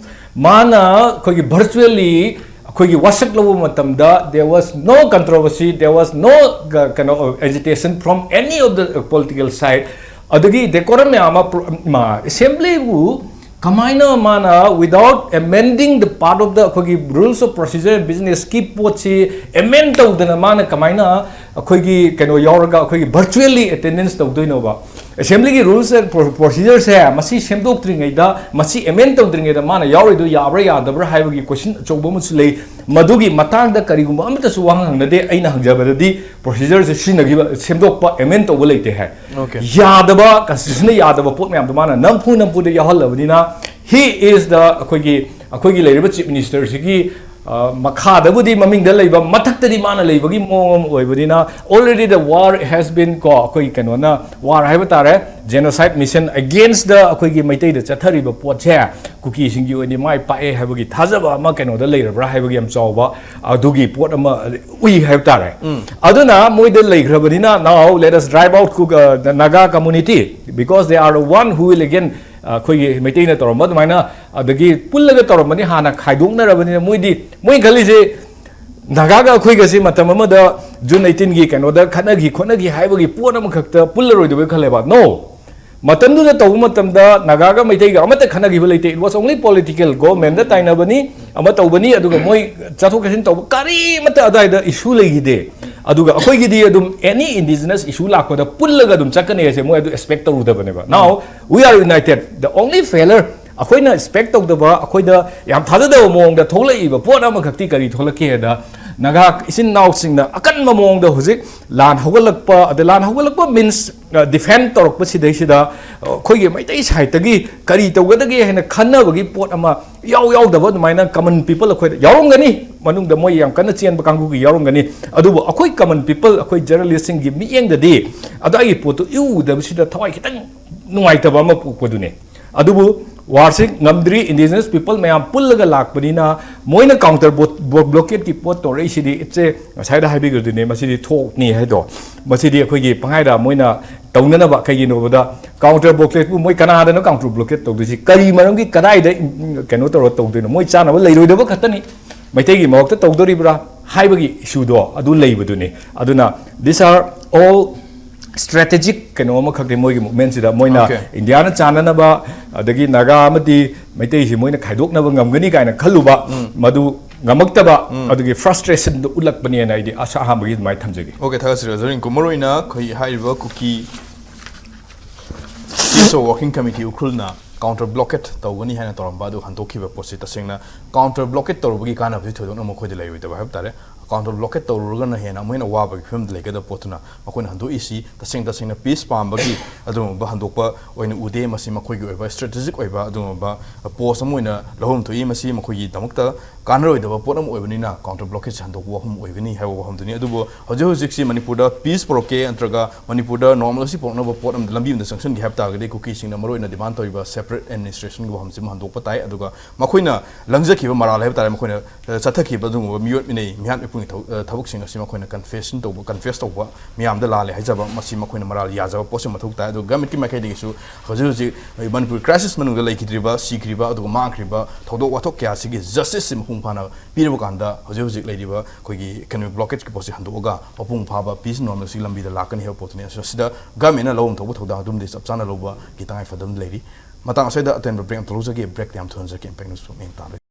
ꯃꯥꯅ ꯑꯩꯈꯣꯏꯒꯤ virtually ꯑꯩꯈꯣꯏꯒꯤ ꯋꯥꯁꯛ ꯂꯧꯕ ꯃꯇꯝꯗ, there was no controversy, there was no, ꯀ-, ꯀꯩꯅꯣ, agitation from any of the political side꯫ ꯑꯗꯒꯤ decorum ꯃꯌꯥꯝ ꯑꯃ ꯄ꯭ꯔꯣ-, ꯃꯥ, assemblyꯕꯨ ꯀꯃꯥꯏꯅ ꯃꯥꯅ without amending the part of the ꯑꯩꯈꯣꯏꯒꯤ rules of procedure and business ꯀꯤ ꯄꯣꯠꯁꯤ amend ꯇꯧꯗꯅ ꯃꯥꯅ ꯀꯃꯥꯏꯅ ꯑꯩꯈꯣꯏꯒꯤ ꯀꯩꯅꯣ ꯌꯥꯎꯔꯒ ꯑꯩꯈꯣꯏꯒꯤ virtually attendance ꯇꯧꯗꯣꯏꯅꯣꯕ? Assembly ꯒꯤ rules and procedure ꯁꯦ ꯃꯁꯤ ꯁꯦꯝꯗꯣꯛꯇ꯭ꯔꯤꯉꯩꯗ, ꯃꯁꯤ amend ꯇꯧꯗ꯭ꯔꯤꯉꯩꯗ ꯃꯥꯅ ꯌꯥꯎꯔꯤꯗꯣ ꯌꯥꯕ꯭ꯔꯥ ꯌꯥꯗꯕ꯭ꯔꯥ ꯍꯥꯏꯕꯒꯤ question ꯑꯆꯧꯕ ꯑꯃꯁꯨ ꯂꯩ꯫ ꯃꯗꯨꯒꯤ ꯃꯇꯥꯡꯗ ꯀꯔꯤꯒꯨꯝꯕ ꯑꯃꯠꯇꯁꯨ ꯋꯥꯍꯪ ꯍꯪꯅꯗꯦ꯫ ꯑꯩꯅ ꯍꯪꯖꯕꯗꯗꯤ procedure ꯁꯦ ꯁꯤꯖꯤꯟꯅꯈꯤꯕ, ꯁꯦꯝꯗꯣꯛꯄ, amend ꯇꯧꯕ ꯂꯩꯇꯦ ꯍꯥꯏ꯫ Okay. ꯌꯥꯗꯕ, constitution ꯅ ꯌꯥꯗꯕ ꯄꯣꯠ ꯃꯌꯥꯝꯗꯣ ꯃꯥꯅ ꯅꯝꯐꯨ ꯅꯝꯐꯨꯗ ꯌꯥꯎꯍꯜꯂꯕꯅꯤꯅ, he is the ꯑꯩꯈꯣꯏꯒꯤ, ꯑꯩꯈꯣꯏꯒꯤ ꯂꯩꯔꯤꯕ Chief Minister ꯁꯤꯒꯤ, ꯑ, ꯃꯈꯥꯗꯕꯨꯗꯤ ꯃꯃꯤꯡꯗ ꯂꯩꯕ, ꯃꯊꯛꯇꯗꯤ ꯃꯥꯅ ꯂꯩꯕꯒꯤ ꯃꯑꯣꯡ ꯑꯃ ꯑꯣꯏꯕꯅꯤꯅ, already the war has been, ꯀꯣ, ꯑꯩꯈꯣꯏ ꯀꯩꯅꯣꯅ war ꯍꯥꯏꯕ ꯇꯥꯔꯦ, genocide mission against the ꯑꯩꯈꯣꯏꯒꯤ ꯃꯩꯇꯩꯗ ꯆꯠꯊꯔꯤꯕ ꯄꯣꯠꯁꯦ ꯀꯨꯀꯤꯁꯤꯡꯒꯤ ꯑꯣꯏꯅꯗꯤ ꯃꯥꯏ ꯄꯥꯛꯑꯦ ꯍꯥꯏꯕꯒꯤ ꯊꯥꯖꯕ ꯑꯃ ꯀꯩꯅꯣꯗ ꯂꯩꯔꯕ꯭ꯔꯥ ꯍꯥꯏꯕꯒꯤ ꯌꯥꯝ ꯆꯥꯎꯕ ꯑꯗꯨꯒꯤ ꯄꯣꯠ ꯑꯃ ꯎꯏ ꯍꯥꯏꯕ ꯇꯥꯔꯦ꯫ ꯑꯗꯨꯅ ꯃꯣꯏꯗ ꯂꯩꯈ꯭ꯔꯕꯅꯤꯅ, now let us drive out Kuk-, uh, the Naga community, because they are the one who will again, uh, ꯑꯩꯈꯣꯏꯒꯤ ꯃꯩꯇꯩꯅ ꯇꯧꯔꯝꯕ ꯑꯗꯨꯃꯥꯏꯅ, ꯑꯗꯒꯤ ꯄꯨꯜꯂꯒ ꯇꯧꯔꯝꯕꯅꯤ, ꯍꯥꯟꯅ ꯈꯥꯏꯗꯣꯛꯅꯔꯕꯅꯤꯅ, ꯃꯣꯏꯗꯤ, ꯃꯣꯏ ꯈꯜꯂꯤꯁꯦ ꯅꯥꯒꯥꯒ ꯑꯩꯈꯣꯏꯒꯁꯤ ꯃꯇꯝ ꯑꯃꯗ June eighteen ꯒꯤ ꯀꯩꯅꯣꯗ ꯈꯠꯅꯈꯤ ꯈꯣꯠꯅꯈꯤ ꯍꯥꯏꯕꯒꯤ ꯄꯣꯠ ꯑꯃꯈꯛꯇ ꯄꯨꯜꯂꯔꯣꯏꯗꯕꯩ ꯈꯜꯂꯦꯕ꯫ No, ꯃꯇꯝꯗꯨꯗ ꯇꯧꯕ ꯃꯇꯝꯗ ꯅꯥꯒꯥꯒ ꯃꯩꯇꯩꯒ ꯑꯃꯠꯇ ꯈꯠꯅꯈꯤꯕ ꯂꯩꯇꯦ꯫ It was only political, government ꯇ ꯇꯥꯏꯅꯕꯅꯤ, ꯑꯃ ꯇꯧꯕꯅꯤ, ꯑꯗꯨꯒ ꯃꯣꯏ ꯆꯠꯊꯣꯛ ꯆꯠꯁꯤꯟ ꯇꯧꯕ ꯀꯔꯤꯃꯠꯇ ꯑꯗꯥꯏꯗ issue ꯂꯩꯈꯤꯗꯦ꯫ ꯑꯗꯨꯒ ꯑꯩꯈꯣꯏꯒꯤꯗꯤ ꯑꯗꯨꯝ any indigenous issue ꯂꯥꯛꯄꯗ ꯄꯨꯜꯂꯒ ꯑꯗꯨꯝ ꯆꯠꯀꯅꯤ ꯍꯥꯏꯁꯦ ꯃꯣꯏ ꯑꯗꯨ expect ꯇꯧꯔꯨꯗꯕꯅꯦꯕ꯫ Now we are united, the only failure ꯑꯩꯈꯣꯏꯅ expect ꯇꯧꯗꯕ, ꯑꯩꯈꯣꯏꯗ ꯌꯥꯝ ꯊꯥꯖꯗꯕ ꯃꯑꯣꯡꯗ ꯊꯣꯛꯂꯛꯏꯕ ꯄꯣꯠ ꯑꯃꯈꯛꯇꯤ ꯀꯔꯤ ꯊꯣꯛꯂꯛꯀꯦ ꯍꯥꯏꯗ, ꯅꯥꯒꯥ ꯏꯆꯤꯟ ꯏꯅꯥꯎꯁꯤꯡꯅ ꯑꯀꯟꯕ ꯃꯑꯣꯡꯗ ꯍꯧꯖꯤꯛ ꯂꯥꯟ ꯍꯧꯒꯠꯂꯛꯄ, ꯑꯗ ꯂꯥꯟ ꯍꯧꯒꯠꯂꯛꯄ means, ꯑ, defend ꯇꯧꯔꯛꯄ ꯁꯤꯗꯩꯁꯤꯗ, ꯑ, ꯑꯩꯈꯣꯏꯒꯤ ꯃꯩꯇꯩ side ꯇꯒꯤ ꯀꯔꯤ ꯇꯧꯒꯗꯒꯦ ꯍꯥꯏꯅ ꯈꯟꯅꯕꯒꯤ ꯄꯣꯠ ꯑꯃ ꯏꯌꯥꯎ ꯌꯥꯎꯗꯕ ꯑꯗꯨꯃꯥꯏꯅ common people ꯑꯩꯈꯣꯏꯗ ꯌꯥꯎꯔꯝꯒꯅꯤ, ꯃꯅꯨꯡꯗ ꯃꯣꯏ ꯌꯥꯝ ꯀꯟꯅ ꯆꯦꯟꯕ ꯀꯥꯡꯕꯨꯒꯤ ꯌꯥꯎꯔꯝꯒꯅꯤ, ꯑꯗꯨꯕꯨ ꯑꯩꯈꯣꯏ common people, ꯑꯩꯈꯣꯏ journalist ꯁꯤꯡꯒꯤ ꯃꯤꯠꯌꯦꯡꯗꯗꯤ ꯑꯗꯨꯒꯤ ꯄꯣꯠꯇꯨ ꯏꯎ ꯎꯗꯕꯁꯤꯗ ꯊꯋꯥꯏ ꯈꯤꯇꯪ ꯅꯨꯡꯉꯥꯏꯇꯕ ꯑꯃ ꯄꯣꯛꯄꯗꯨꯅꯤ꯫ ꯑꯗꯨꯕꯨ war ꯁꯤ ꯉꯝꯗ꯭ꯔꯤ, indigenous people ꯃꯌꯥꯝ ꯄꯨꯜꯂꯒ ꯂꯥꯛꯄꯅꯤꯅ ꯃꯣꯏꯅ counter blockade ꯀꯤ ꯄꯣꯠ ꯇꯧꯔꯛꯏꯁꯤꯗꯤ, it's a, ꯉꯁꯥꯏꯗ ꯍꯥꯏꯕꯤꯈ꯭ꯔꯗꯨꯅꯦ, ꯃꯁꯤꯗꯤ ꯊꯣꯛꯅꯤ ꯍꯥꯏꯗꯣ, ꯃꯁꯤꯗꯤ ꯑꯩꯈꯣꯏꯒꯤ ꯄꯪꯍꯥꯏꯗ ꯃꯣꯏꯅ ꯇꯧꯅꯅꯕ꯫ ꯀꯩꯒꯤꯅꯣꯕꯗ counter blockade ꯄꯨ ꯃꯣꯏ ꯀꯅꯥꯗꯅꯣ counter blockade ꯇꯧꯗꯣꯏꯁꯤ? ꯀꯔꯤ ꯃꯔꯝꯒꯤ, ꯀꯗꯥꯏꯗ, ꯎꯝ, ꯀꯩꯅꯣ ꯇꯧꯔ ꯇꯧꯗꯣꯏꯅꯣ? ꯃꯣꯏ ꯆꯥꯅꯕ ꯂꯩꯔꯣꯏꯗꯕ ꯈꯛꯇꯅꯤ꯫ ꯃꯩꯇꯩꯒꯤ ꯃꯍꯨꯠꯇ ꯇꯧꯗꯣꯔꯤꯕ꯭ꯔꯥ ꯍꯥꯏꯕꯒꯤ issue ꯗꯣ ꯑꯗꯨ ꯂꯩꯕꯗꯨꯅꯤ꯫ ꯑꯗꯨꯅ these are all ꯁ꯭ꯇ꯭ꯔꯦꯇꯦꯖꯤꯛ ꯀꯩꯅꯣ ꯑꯃꯈꯛꯇꯤ ꯃꯣꯏꯒꯤ ꯃꯨꯚꯃꯦꯟꯁꯤꯗ ꯃꯣꯏꯅ Okay. ꯏꯟꯗꯤꯌꯥꯅ ꯆꯥꯟꯅꯅꯕ, ꯑꯗꯒꯤ ꯅꯥꯒꯥ ꯑꯃꯗꯤ ꯃꯩꯇꯩꯁꯤ ꯃꯣꯏꯅ ꯈꯥꯏꯗꯣꯛꯅꯕ ꯉꯝꯒꯅꯤ ꯀꯥꯏꯅ ꯈꯜꯂꯨꯕ, ꯃꯗꯨ ꯉꯝꯃꯛꯇꯕ, ꯑꯗꯨꯒꯤ ꯐ꯭ꯔꯁꯇ꯭ꯔꯦꯁꯟꯗꯨ ꯎꯠꯂꯛꯄꯅꯦꯅ ꯑꯩꯗꯤ ꯑꯁꯥ ꯑꯍꯥꯟꯕꯒꯤ ꯑꯗꯨꯃꯥꯏꯅ ꯊꯝꯖꯒꯦ꯫ Okay, ꯊꯥꯒꯠꯆꯔꯤ ꯑꯣꯖꯥ ꯔꯤꯡꯀꯨ꯫ ꯃꯔꯨꯑꯣꯏꯅ ꯑꯩꯈꯣꯏ ꯍꯥꯏꯔꯤꯕ Kuki peace of working committee ꯎꯈ꯭ꯔꯨꯜꯅ ꯀꯥꯎꯟꯇꯔ ꯕ꯭ꯂꯣꯀꯦꯠ ꯇꯧꯒꯅꯤ ꯍꯥꯏꯅ ꯇꯧꯔꯝꯕ ꯑꯗꯨ ꯍꯟꯗꯣꯛꯈꯤꯕ ꯄꯣꯠꯁꯤ ꯇꯁꯦꯡꯅ ꯀꯥꯎꯟꯇꯔ ꯕ꯭ꯂꯣꯀꯦꯠ ꯇꯧꯔꯨꯕꯒꯤ ꯀꯥꯟꯅꯕꯁꯤ ꯊꯣꯏꯗꯣꯛꯅ ꯃꯈꯣꯏꯗ ꯂꯩꯔꯣꯏꯗꯕ ꯍꯥꯏꯕ ꯇꯥꯔꯦ꯫ ꯀꯥꯎꯟꯇꯔ ꯕ꯭ꯂꯣꯀꯦꯠ ꯇꯧꯔꯨꯔꯒꯅ ꯍꯦꯟꯅ ꯑꯃꯨꯛ ꯍꯦꯟꯅ ꯋꯥꯕꯒꯤ ꯐꯤꯕꯝꯗ ꯂꯩꯒꯗꯕ ꯄꯣꯠꯇꯨꯅ ꯃꯈꯣꯏꯅ ꯍꯟꯗꯣꯛꯏꯁꯤ ꯇꯁꯦꯡ ꯇꯁꯦꯡꯅ ꯄꯤꯁ ꯄꯥꯝꯕꯒꯤ ꯑꯗꯨꯒꯨꯝꯕ ꯍꯟꯗꯣꯛꯄ ꯑꯣꯏꯅ ꯎꯗꯦ꯫ ꯃꯁꯤ ꯃꯈꯣꯏꯒꯤ ꯑꯣꯏꯕ ꯁ꯭ꯇ꯭ꯔꯦꯇꯦꯖꯤꯛ ꯑꯣꯏꯕ ꯑꯗꯨꯒꯨꯝꯕ ꯄꯣꯁ ꯑꯃ ꯑꯣꯏꯅ ꯂꯧꯐꯝ ꯊꯣꯛꯏ꯫ ꯃꯁꯤ ꯃꯈꯣꯏꯒꯤ ꯗꯃꯛꯇ ꯀꯥꯟꯅꯔꯣꯏꯗꯕ ꯄꯣꯠ ꯑꯃ ꯑꯣꯏꯕꯅꯤꯅ ꯀꯥꯎꯟꯇꯔ ꯕ꯭ꯂꯣꯀꯦꯠꯁꯦ ꯍꯟꯗꯣꯛꯄ ꯋꯥꯐꯝ ꯑꯣꯏꯒꯅꯤ ꯍꯥꯏꯕ ꯋꯥꯐꯝꯗꯨꯅꯤ꯫ ꯑꯗꯨꯕꯨ ꯍꯧꯖꯤꯛ ꯍꯧꯖꯤꯛꯁꯤ ꯃꯅꯤꯄꯨꯔꯗ ꯄꯤꯁ ꯄꯨꯔꯛꯀꯦ ꯅꯠꯇ꯭ꯔꯒ ꯃꯅꯤꯄꯨꯔꯗ ꯅꯣꯔꯃꯦꯜꯁꯤ ꯄꯨꯔꯛꯅꯕ ꯄꯣꯠ ꯑꯃꯗ ꯂꯝꯕꯤ ꯑꯃꯗ ꯆꯪꯁꯤꯟꯒꯦ ꯍꯥꯏꯕ ꯇꯥꯔꯒꯗꯤ ꯀꯨꯀꯤꯁꯤꯡꯅ ꯃꯔꯨꯑꯣꯏꯅ ꯗꯤꯃꯥꯟ ꯇꯧꯔꯤꯕ ꯁꯦꯄꯔꯦꯠ ꯑꯦꯗꯃꯤꯅꯤꯁꯇ꯭ꯔꯦꯁꯟꯒꯤ ꯋꯥꯐꯝꯁꯤ ꯑꯃ ꯍꯟꯗꯣꯛꯄ ꯇꯥꯏ꯫ ꯑꯗꯨꯒ ꯃꯈꯣꯏꯅ ꯂꯪꯖꯈꯤꯕ ꯃꯔꯥꯜ ꯍꯥꯏꯕ ꯇꯥꯔꯦ, ꯃꯈꯣꯏꯅ ꯑ, ꯆꯠꯊꯈꯤꯕ ꯑꯗꯨꯒꯨꯝꯕ ꯃꯤꯑꯣꯠ ꯃꯤꯅꯩ ꯃꯤꯍꯥꯠ ꯃꯤꯄꯨꯡꯒꯤ ꯊꯕꯛ- ꯑ, ꯊꯕꯛꯁꯤꯡ ꯑꯁꯤ ꯃꯈꯣꯏꯅ ꯀꯟꯐꯦꯁꯟ ꯇꯧꯕ, ꯀꯟꯐꯦꯁ ꯇꯧꯕ, ꯃꯤꯌꯥꯝꯗ ꯂꯥꯜꯂꯦ ꯍꯥꯏꯖꯕ ꯃꯁꯤ ꯃꯈꯣꯏꯅ ꯃꯔꯥꯜ ꯌꯥꯖꯕ ꯄꯣꯠꯁꯤ ꯃꯊꯧ ꯇꯥꯏ꯫ ꯑꯗꯨꯒ ꯒꯚꯔꯟꯃꯦꯟꯠꯀꯤ ꯃꯥꯏꯀꯩꯗꯒꯤꯁꯨ ꯍꯧꯖꯤꯛ ꯍꯧꯖꯤꯛ ꯃꯅꯤꯄꯨꯔ ꯀ꯭ꯔꯥꯏꯁꯤꯁ ꯃꯅꯨꯡꯗ ꯂꯩꯈꯤꯗ꯭ꯔꯤꯕ, ꯁꯤꯈ꯭ꯔꯤꯕ, ꯑꯗꯨꯒ ꯃꯥꯡꯈ꯭ꯔꯤꯕ ꯊꯧꯗꯣꯛ ꯋꯥꯊꯣꯛ ꯀꯌꯥꯁꯤꯒꯤ ꯖꯁꯇꯤꯁꯁꯤ ꯃꯄꯨꯡ ꯐꯥꯅ ꯄꯤꯔꯕ ꯀꯥꯟꯗ ꯍꯧꯖꯤꯛ ꯍꯧꯖꯤꯛ ꯂꯩꯔꯤꯕ ꯑꯩꯈꯣꯏꯒꯤ ꯏꯀꯅꯣꯃꯤꯛ ꯕ꯭ꯂꯣꯀꯦꯠꯀꯤ ꯄꯣꯠꯁꯤ ꯍꯟꯗꯣꯛꯑꯒ ꯃꯄꯨꯡ ꯐꯥꯕ ꯄꯤꯁ ꯅꯣꯔꯃꯦꯜꯁꯤ ꯂꯝꯕꯤꯗ ꯂꯥꯛꯀꯅꯤ ꯍꯥꯏꯕ ꯄꯣꯠꯇꯨꯅꯤ꯫ ꯑꯁꯤꯗ ꯒꯚꯔꯟꯃꯦꯟꯠꯅ ꯂꯧꯐꯝ ꯊꯣꯛꯄ ꯊꯧꯗꯥꯡ ꯑꯗꯨꯝꯗꯤ ꯆꯞ ꯆꯥꯅ ꯂꯧꯕꯒꯤ ꯇꯉꯥꯏ ꯐꯗꯕ ꯂꯩꯔꯤ꯫ ꯃꯇꯥꯡ ꯑꯁꯤꯗ ꯑꯇꯦꯟꯕ ꯕ꯭ꯔꯦꯛ ꯑꯃꯇ ꯂꯧꯖꯒꯦ꯫ ꯕ꯭ꯔꯦꯛꯇ ꯌꯥꯝ ꯊꯨꯅ ꯍꯟꯖꯔꯛꯀꯦ꯫ ꯏꯝꯄꯦꯛ ꯅ꯭ꯌꯨꯁꯄꯨ ꯃꯤꯠꯌꯦꯡ ꯇꯥꯕꯤꯔꯤ꯫